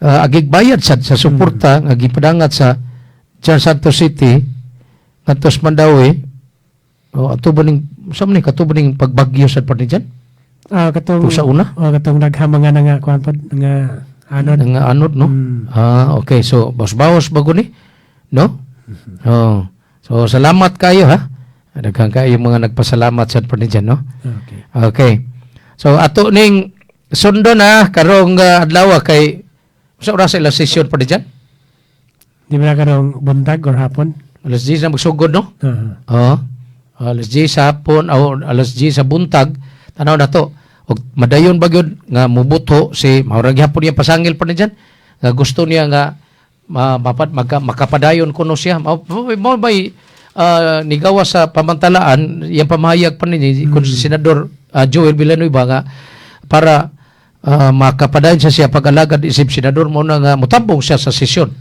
agig bayad sa suporta nga gipadangat sa General Santos City ngadto sa Mandaue. O ato ba ning sa man ni kato ba ning pagbagyo sa pa ni dyan? Ah, katong Kung sa una? Oh, katong daghang mga nga kuan pod nga anod. Nga anod, no? Ah, okay. So bawas-bawas bago ni, no? Oh. So salamat kayo ha. Daghan kayo mga nagpasalamat sa pa ni dyan, no? Okay. Okay. So ato ning sundo na karong adlaw kay sa oras ila session pa ni dyan? Di ba na karong buntag or hapon? Alas 10 na magsugod, no? Uh-huh. Oo. Alas 10 sa hapon o alas 10 sa buntag. Tanaw na to. Og madayon ba gyud nga mubuto si mao ra gyapon niya pasangil pa ni dyan nga gusto niya nga makapadayon kuno siya. Mao bay nigawa sa pamantalaan yang pamahayag pa ni si Senador Joel Villanueva nga para makapadayon siya siya pag-alagad isip senador, mo na nga mutambong siya sa sesyon.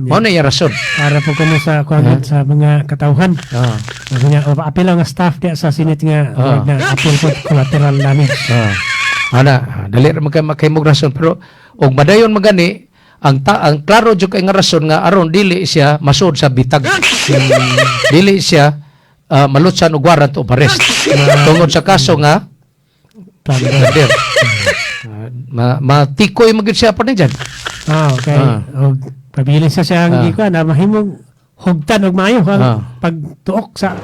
Mao na iya rason. Para po kuno sa kuan sa mga katawhan. Sabi niya, oh, apil ang staff diya sa Senate nga na apil po collateral damage. Ana, dali ra man kay makahimog rason, pero og madayon magani ang klaro jud kay nga rason nga aron dili siya masud sa bitag. Dili siya malutsan og warrant of arrest tungod sa kaso nga plunder. Matikoy man gyud siya pa ni dyan. Ah, okay. Og pabilin sa siyang gikuan na mahimong hugtan og maayo ang pagtuok sa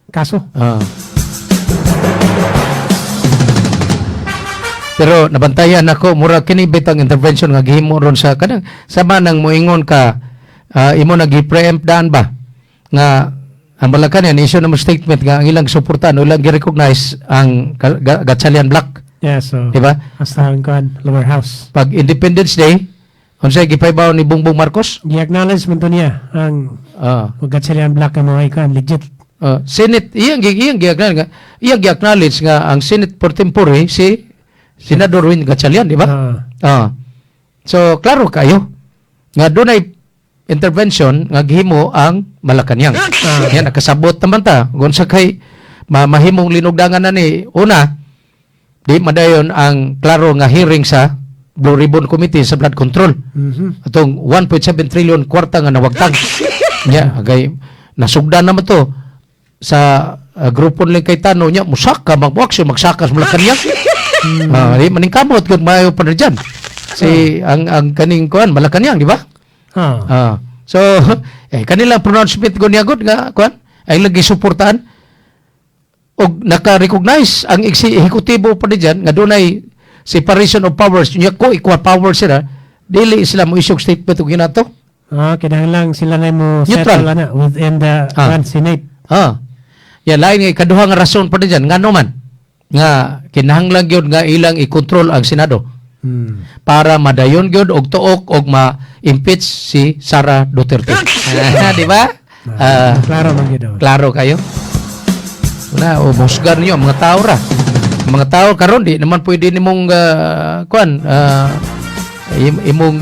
kaso. Pero nabantayan ako, mura kini bitang intervention nga gihimo ron sa kanang sama nang moingon ka, imo nagi-preempt daan ba nga ang Malacañang issue na mo statement nga ang ilang suportahan o ilang gi-recognize ang Gatchalian Bloc. Yeah, so Di ba? Hasta ang kuan lower house. Pag Independence Day, unsay gipahibaw ni Bongbong Marcos? Gi-acknowledge man to niya ang Gatchalian Bloc ang mga kuan legit. Senate iyang gi-acknowledge nga ang Senate pro tempore si Senador Win Gatchalian, di ba? So klaro kayo nga dunay intervention nga gihimo ang Malacañang. Yan nakasabot naman ta kung sa kay mahimong linugdangan na ni una di madayon ang klaro nga hearing sa Blue Ribbon Committee sa flood control. Atong 1.7 trillion kwarta nga nawagtang. Nya agay nasugdan naman to sa grupo ni Cayetano, nya musaka mag-action magsaka sa Malacañang. Ah, di maningkamot kung maayo pa na dyan. Si ang kaning kuan Malacañang, di ba? Ah. So eh kanila pronouncement ko niya gud nga kuan ay lagi suportahan og naka-recognize ang ehekutibo pa ni dyan nga dunay separation of powers, nya ko equal powers sila, dili sila mo issue statement og ginato. Ah, kinahanglan sila na mo Neutral. settle na within the kuan Senate. Ah. Ya lain nga ikaduha nga rason pa ni dyan ngano man nga kinahanglan gyud nga ilang i-control ang Senado para madayon gyud og tuok og ma-impeach si Sara Duterte. Ah, di ba? Ah, klaro man gyud. Klaro kayo. Wala, o musgar niyo ang mga tao ra. Ang mga tao karon di naman pwede nimong kuan imong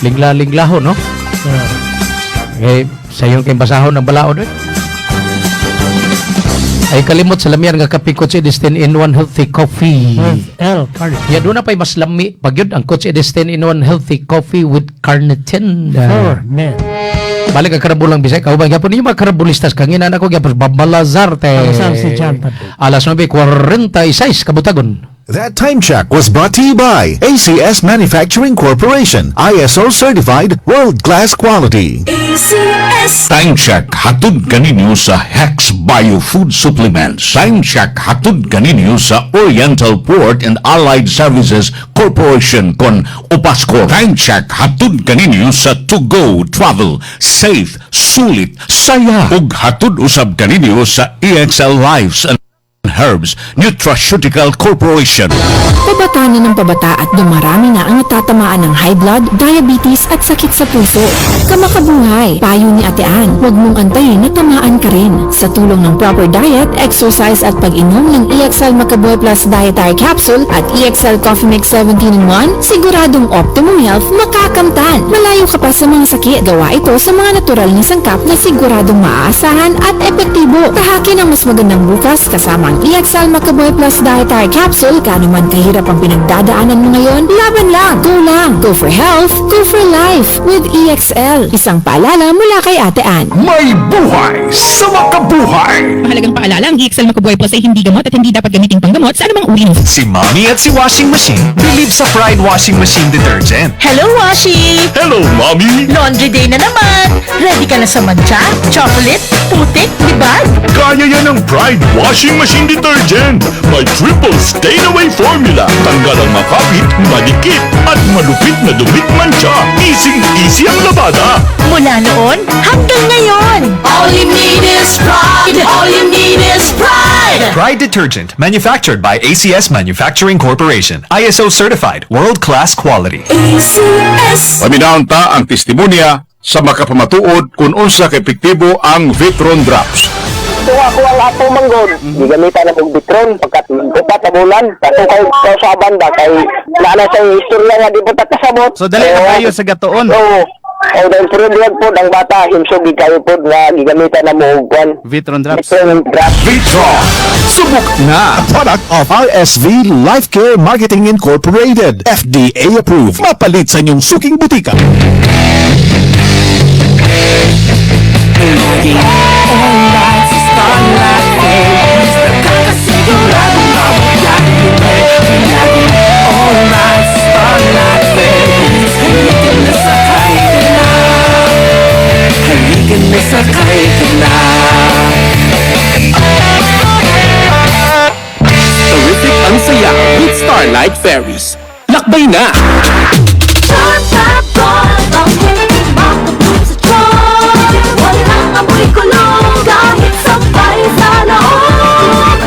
lingla-linglahon, no? Eh, sayon kay basahon ng balaod eh. Ay kalimot sa lamian nga kape, Coach Eddie's 10 in 1 healthy coffee. With L carnitine. Ya, doon na pa'y mas lami pagyud ang Coach Eddie's 10 in 1 healthy coffee with carnitine. For men. Balik ang Karambulang Bisaya. Kauban gyapon ninyo mga karambulistas. Kanginan ako gyapon Babalazar te. Balazar si John Padre. Alas 9:46 kabutagon. That time check was brought to you by ACS Manufacturing Corporation, ISO certified, world-class quality. ACS. Time check hatod kaninyo sa Hex Bio Food Supplements. Time check hatod kaninyo sa Oriental Port and Allied Services Corporation kon Upasco. Time check hatod kaninyo sa To Go Travel, Safe, Sulit, Saya. Ug hatod usab kaninyo sa EXL Lives and Herbs Nutraceutical Corporation. Pabata na ng pabata at dumarami na ang natatamaan ng high blood, diabetes at sakit sa puso. Kamakabuhay, payo ni Ate Ann, huwag mong antayin na tamaan ka rin. Sa tulong ng proper diet, exercise at pag-inom ng EXL Makabuhay Plus Dietary Capsule at EXL Coffee Mix 17 in 1, siguradong optimum health makakamtan. Malayo ka pa sa mga sakit. Gawa ito sa mga natural na sangkap na siguradong maaasahan at epektibo. Tahakin ang mas magandang bukas kasama ang EXL Makabuhay Plus Dietary Capsule. Gaano man kahirap ang pinagdadaanan mo ngayon, laban lang! Go lang! Go for health, go for life with EXL. Isang paalala mula kay Ate Ann. May buhay sa makabuhay! Mahalagang paalala, ang EXL Makabuhay Plus ay hindi gamot at hindi dapat gamitin panggamot sa anumang uri ng Si Mommy at si Washing Machine believe sa Pride Washing Machine Detergent. Hello, Washi! Hello, Mommy! Laundry day na naman! Ready ka na sa mantsa, chocolate, putik, libag? Kaya yan ang Pride Washing Machine Detergent. May triple stain-away formula. Tanggal ang makapit, madikit, at malupit na dumit mantsa. Easy-easy ang labada. Mula noon hanggang ngayon! All you need is pride. All you need is pride. Pride Detergent, manufactured by ACS Manufacturing Corporation. ISO certified, world-class quality. ACS. Paminawon ta ang testimonya sa makapamatuod kung unsa ka epektibo ang Vitron Drops. Kung ako ang apo manggod, gigamitan na kong Vitron pagkat upat na bulan. Kato kay kausaban ba kay naa sa istorya nga di po ta kasabot. So dali na kayo sa gatuon. Oo. Oh, dahil pero pod ang bata himsog gid kayo pod nga gigamitan na mo og kwan. Vitron Drops. Vitron Drops. Vitron. Subok na. A product of RSV Life Care Marketing Incorporated. FDA approved. Mapalit sa inyong suking butika. Laging alright sa Starlight Ferries. Nakakasiguradong mababyahe. Laging alright sa Starlight Ferries. Halika na, sakay ka na. Halika na, sakay ka na. Terrific ang saya with Starlight Ferries. Lakbay na! Charm Fabcon, ang makabloom sa charm. Walang amoy kulong kahit sampay sa loob.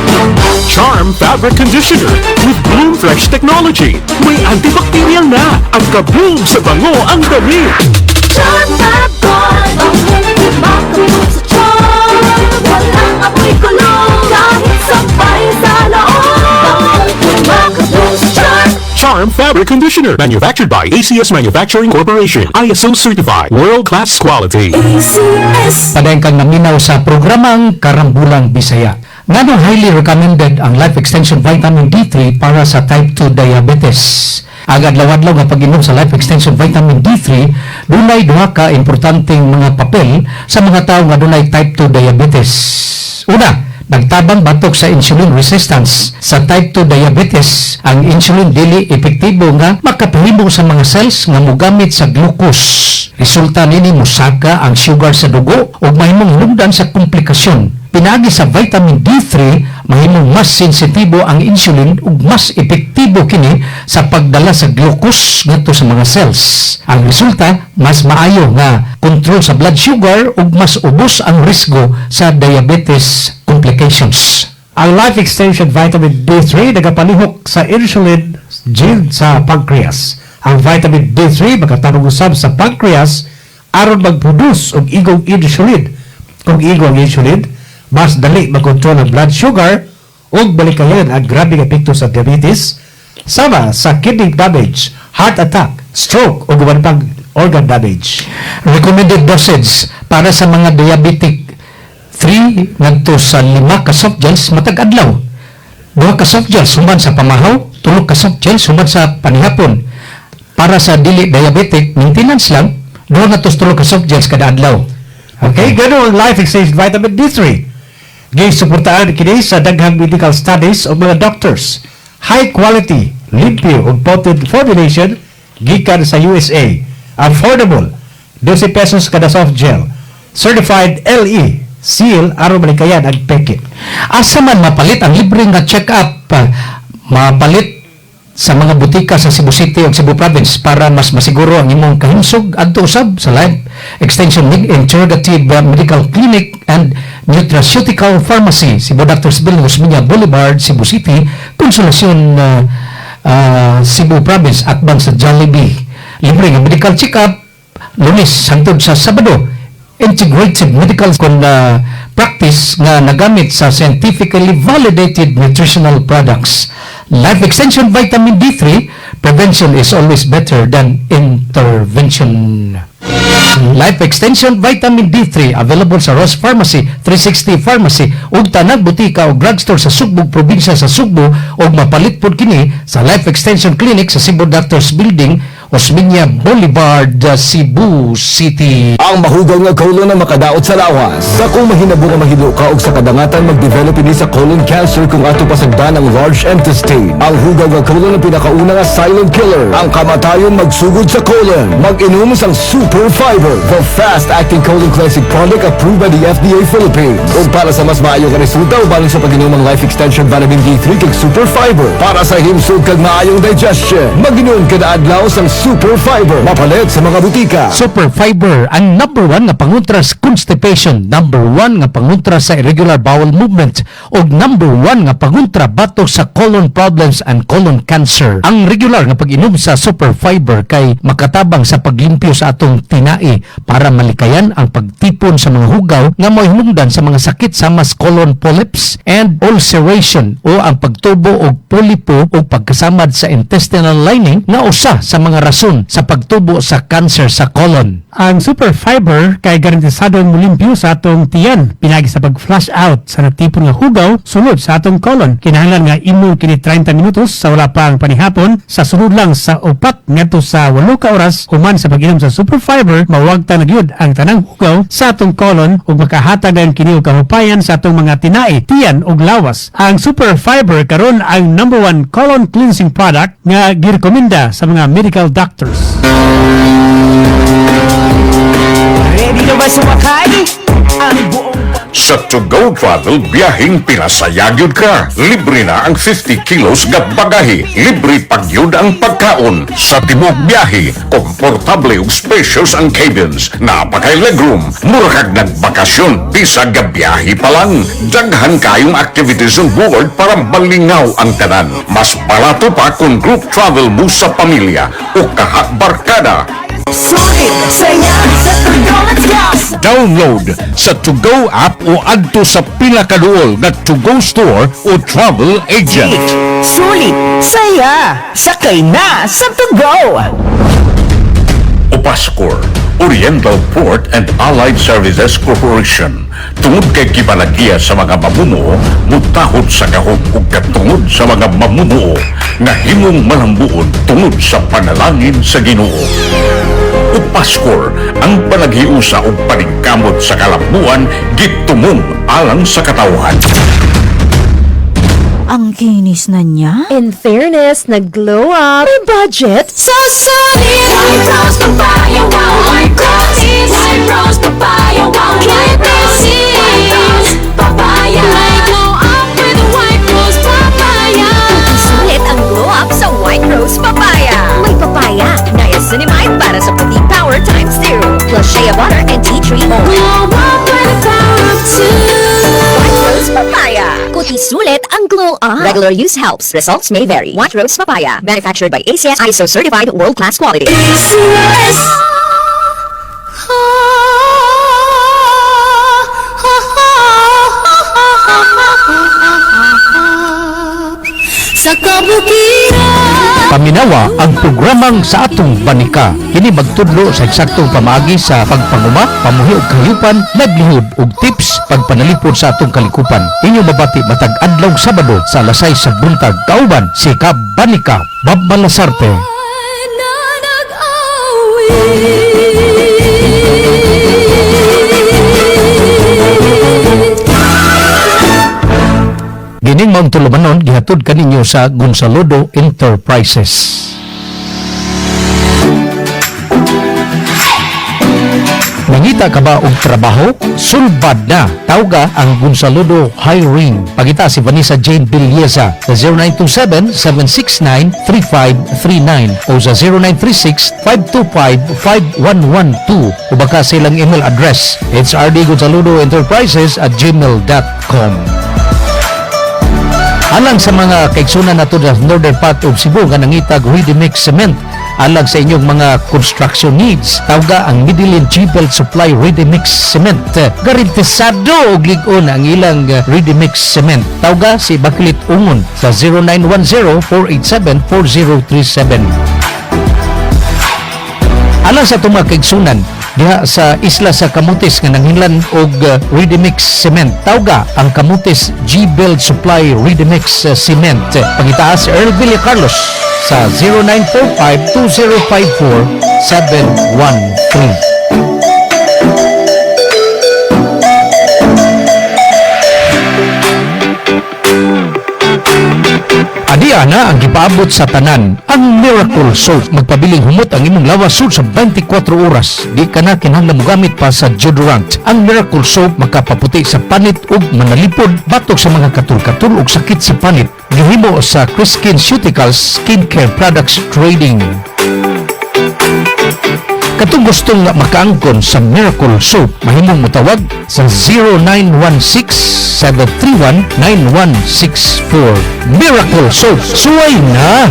Charm Fabric Conditioner with Bloom Fresh Technology. May antibacterial na. Ang kabloom sa bango ang dami. Charm Fabcon, ang makabloom sa charm. Walang amoy kulong kahit sampay sa loob. Makabloom sa charm. Charm Fabric Conditioner. Manufactured by ACS Manufacturing Corporation. ISO certified. World-class quality. ACS. Padayon kang naminaw sa programang Karambulang Bisaya. Nganong highly recommended ang Life Extension Vitamin D3 para sa type 2 diabetes? Ang adlaw-adlaw nga pag-inom sa Life Extension Vitamin D3 dunay duha ka importanteng mga papel sa mga tawo nga dunay type 2 diabetes. Una, nagtabang batok sa insulin resistance. Sa type 2 diabetes, ang insulin dili epektibo nga makapahimo sa mga cells nga mogamit sa glucose. Resulta nini, musaka ang sugar sa dugo ug mahimong hinungdan sa komplikasyon. Pinaagi sa vitamin D3, mahimong mas sensitibo ang insulin ug mas epektibo kini sa pagdala sa glucose ngadto sa mga cells. Ang resulta, mas maayo nga kontrol sa blood sugar ug mas ubos ang risgo sa diabetes complications. Ang Life Extension Vitamin D3 nagapalihok sa insulin gene sa pancreas. Ang vitamin D3 makatabang usab sa pancreas aron mag-produce og igong insulin. Kung igo ang insulin, mas dali makontrol ang blood sugar ug balikayan ang grabeng epekto sa diabetes sama sa kidney damage, heart attack, stroke ug uban pang organ damage. Recommended dosage para sa mga diabetic: 3 ngadto sa 5 ka soft gels matag adlaw. 2 ka soft gels human sa pamahaw, 3 ka soft gels human sa panihapon. Para sa dili diabetic, maintenance lang, 2 ngadto sa 3 ka soft gels kada adlaw. Okay, ganun ang Life Extension Vitamin D3. Gisuportahan kini sa daghang medical studies o mga doctors. High quality, limpyo ug potent formulation gikan sa USA. Affordable, 12 pesos kada soft gel. Certified LE, seal aron malikayan ang peke. Asa man mapalit ang libre nga check-up, mapalit sa mga butika sa Cebu City ug Cebu Province para mas masiguro ang imong kahimsog, adto usab sa Life Extension Integrative Medical Clinic and Nutraceutical Pharmacy, Cebu Doctors Building, Osmeña Boulevard, Cebu City, Consolacion, Cebu Province, atbang sa Jollibee. Libre nga medical check-up Lunes hangtod sa Sabado. Integrated medical kon practice nga nagamit sa scientifically validated nutritional products. Life Extension Vitamin D3, prevention is always better than intervention. Life Extension Vitamin D3 available sa Ross Pharmacy, 360 Pharmacy ug tanang butika o drugstore sa Sugbo, probinsya sa Sugbo, ug mapalit pod kini sa Life Extension Clinic sa Cebu Doctors Building, Osmeña Boulevard, Cebu City. Ang mahugaw nga colon na makadaot sa lawas. Sa kung mahinabo nga mahilo ka og sa kadangatan, mag-develop ini sa colon cancer kung ato pasagdan ang large intestine. Ang hugaw nga colon ang pinakauna nga silent killer. Ang kamatayon magsugod sa colon. Mag-inom sang Super Fiber, the fast-acting colon cleansing product approved by the FDA Philippines. Ug para sa mas maayo nga resulta, ubanon sa pag-inom ang Life Extension Vitamin D3 kag Super Fiber. Para sa himsog kag maayong digestion, mag-inom kada adlaw sang Super Fiber. Mapalit sa mga butika. Super Fiber ang number one nga pangontra sa constipation, number one nga pangontra sa irregular bowel movement, ug number one nga pangontra batok sa colon problems and colon cancer. Ang regular nga pag-inom sa Super Fiber kay makatabang sa paglimpyo sa atong tinai para malikayan ang pagtipon sa mga hugaw nga mohinungdan sa mga sakit sama sa colon polyps and ulceration o ang pagtubo og polipo o pagkasamad sa intestinal lining nga usa sa mga rason sa pagtubo sa cancer sa colon. Ang Super Fiber kay garantisadong mulimpyo sa atong tiyan pinagi sa pag-flush out sa natipon nga hugaw sulod sa atong colon. Kinahanglan nga imong kini 30 minutos sa wala pa ang panihapon sa sulod lang sa 4 ngadto sa 8 ka oras human sa pag-inom sa Super Fiber, mawagta na gyud ang tanang hugaw sa atong colon ug makahatag dayon kini og kahupayan sa atong mga tinai, tiyan ug lawas. Ang Super Fiber karon ang number one colon cleansing product nga girekomenda sa mga medical doctors. Ready na ba sumakay? Ang buong Sa To Go Travel, biyaheng pinasaya gyud ka. Libre na ang 50 kilos nga bagahe. Libre pagyud ang pagkaon. Sa tibuok biyahe, komportable ug spacious ang cabins. Napakay legroom. Mura kag nagbakasyon, bisag biyahe pa lang. Daghan kayong activities on board para malingaw ang tanan. Mas barato pa kung group travel mo sa pamilya o kaha barkada. Sulit, saya, sa To Go, let's go! Download sa To Go app o adto sa pinakaduol nga To Go store o travel agent. Sulit, saya, sakay na sa To Go! Upascor, Oriental Port and Allied Services Corporation. Tungod kay kibalagiya sa mga mamumuo, mutahod sa gahom ug katungod sa mga mamumuo, nga himong malambuon tungod sa panalangin sa Ginoo. Upascor, ang panaghiusa ug paningkamot sa kalambuan gitumong alang sa katawhan. Ang kinis na niya. In fairness, nag-glow up. May budget. Sulit! White Rose Papaya, wow, White Rose! White Rose Papaya, wow, White Rose! White Rose Papaya! May glow up with White Rose Papaya! Sulit ang glow up sa White Rose Papaya. May papaya, niacinamide para sa puti power times 2. Plus shea butter and tea tree oil. Glow up with the power of two! White Rose Papaya. Kuti sulit ang glow up. Regular use helps. Results may vary. White Rose Papaya. Manufactured by ACS ISO certified world-class quality. ACS. Sa kabukiran. Paminawa ang programang Sa Atong Banika. Kini magtudlo sa eksaktong pamaagi sa pagpanguma, pamuhi og kahayupan, livelihood ug tips pagpanalipod sa atong kalikupan. Inyo mabati matag adlaw Sabado sa alas 6 sa buntag. Kauban si Kab Banika, Bob Malasarte. Na nag-awit. Gining maong tulumanon gihatod kaninyo sa Gonzalodo Enterprises. Nangita ka ba og trabaho? Sulbad na! Tawga ang Gonzalodo Hiring. Pangita si Vanessa Jane Villeza sa 0927-769-3539 o sa 0936-525-5112 o baka sa ilang email address hrdgonzalodoenterprises@gmail.com. Alang sa mga kaigsunan nato sa northern part of Cebu nga nangitag ready mix cement alang sa inyong mga construction needs, tawga ang Medellin G-Belt Supply Ready Mix Cement. Garantisado og lig-on ang ilang ready mix cement. Tawga si Bakilit Ungon sa 0910 487 4037. Alang sa atong mga kaigsunan diha sa isla sa Camotes nga nanghinlan og ready mix cement, tawga ang Camotes G-Build Supply Ready Mix Cement. Pangitaas si Earl Villa Carlos sa 0945 2054 713. Adiya na ang gipaabot sa tanan ang Miracle Soap. Magpabiling humot ang imong lawas sud sa 24 oras. Di ka na kinahanglan mogamit pa sa deodorant. Ang Miracle Soap makapaputi sa panit ug manalipod batok sa mga katul-katul ug sakit sa panit. Gihimo sa Chris Skinceuticals Skincare Products Trading. Katong gustong makaangkon sa Miracle Soap, mahimong motawag sa 0916-731-9164. Miracle Soap, suway na!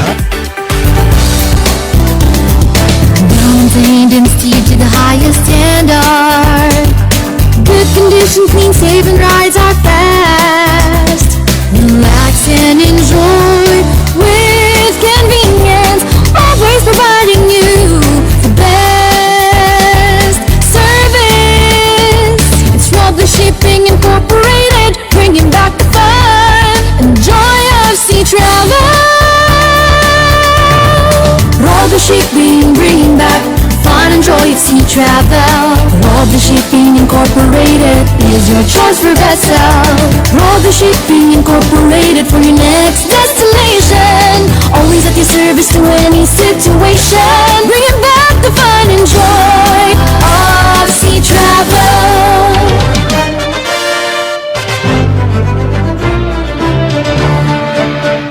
Maintained and steered to the highest standard. Good condition, clean, safe, and rides are fast. Relax and enjoy with convenience. Always providing you the best service. It's Roble Shipping Incorporated, bringing back the fun and joy of sea travel. Roble Shipping, bringing back fun and joy of sea travel. Roble Shipping Incorporated is your choice for vessel. Roble Shipping Incorporated for your next destination. Always at your service to any situation. Bringing back the fun and joy of sea travel.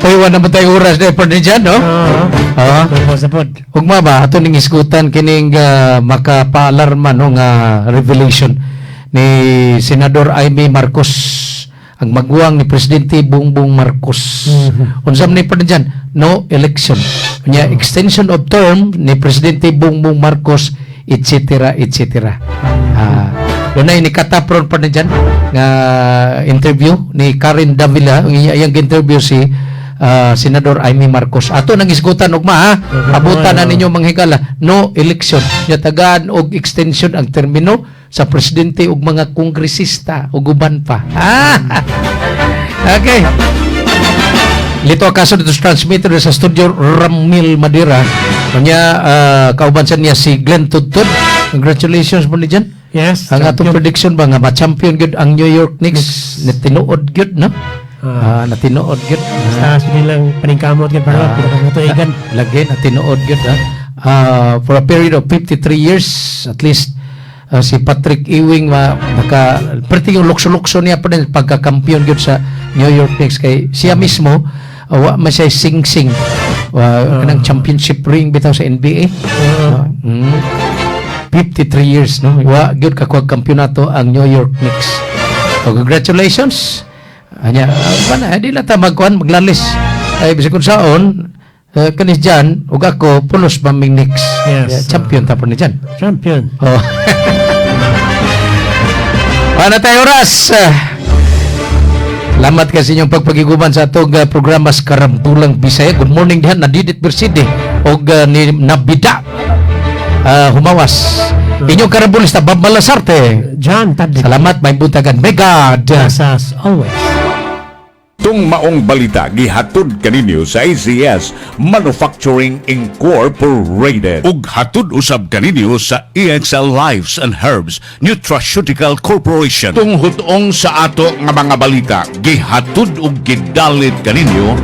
Uy, wala naman tayo oras na pa dyan, no? Oo. Ugma ba, ato ning isgutan kining makapaalarma, no, nga revelation ni Senador Imee Marcos, ang maguwang ni Presidente Bongbong Marcos. Unsa man ni pa dyan? No election. Nya extension of term ni Presidente Bongbong Marcos, etc. etc. Ah, dunay ni katapron pa dyan nga interview ni Karen Davila, ang iyang interview si Senador Imee Marcos. Ato nang isgutan ugma ha. Abutan na ninyo, mga higala. No election. Yatagaan og extension ang termino sa presidente ug mga kongresista ug uban pa. Ah. Okay. Lito Acaso dito sa transmitter sa studio Ramil Madira. Kanya kauban sa niya si Glenn Tudtud. Congratulations mo ni dyan. Yes. Ang atong Champion. prediction ba nga ma-champion gyud ang New York Knicks, natinuod gyud, no? Ah, natinuod gyud. Basta sinilang paningkamot gyud pero pinakamutuigan. Lagi natinuod gyud ha. Ah, for a period of 53 years at least, si Patrick Ewing ma, naka perti yung lukso-lukso niya pa din pagka-kampiyon gyud sa New York Knicks kay siya mismo wa man siya sing-sing kanang championship ring bitaw sa NBA. 53 years, no, wa gyud kakuha kampiyonato ang New York Knicks. So, congratulations. Anya, pana, di lang ta magkuhan, maglalis. Ay, bisag kung saon, kanis dyan, ug ako, pulos ba ming Knicks. Yes. Yeah, champion ta po ni dyan. Champion. Oh. Paano tayo oras? Salamat kasi inyong pagpagiguban sa atong programa sa Karambulang Bisaya. Good morning dihan, Nadidit Berside og ni Nabida humawas. Inyong karambulista, Bob Malasarte. John Tadlik. Salamat, may buntagan. May God bless us always. Tung maong balita gihatod kaninyo sa ACS Manufacturing Incorporated. Ug hatod usab kaninyo sa EXL Lives and Herbs Nutraceutical Corporation. Tung hutong sa ato nga mga balita gihatod ug gidalit kaninyo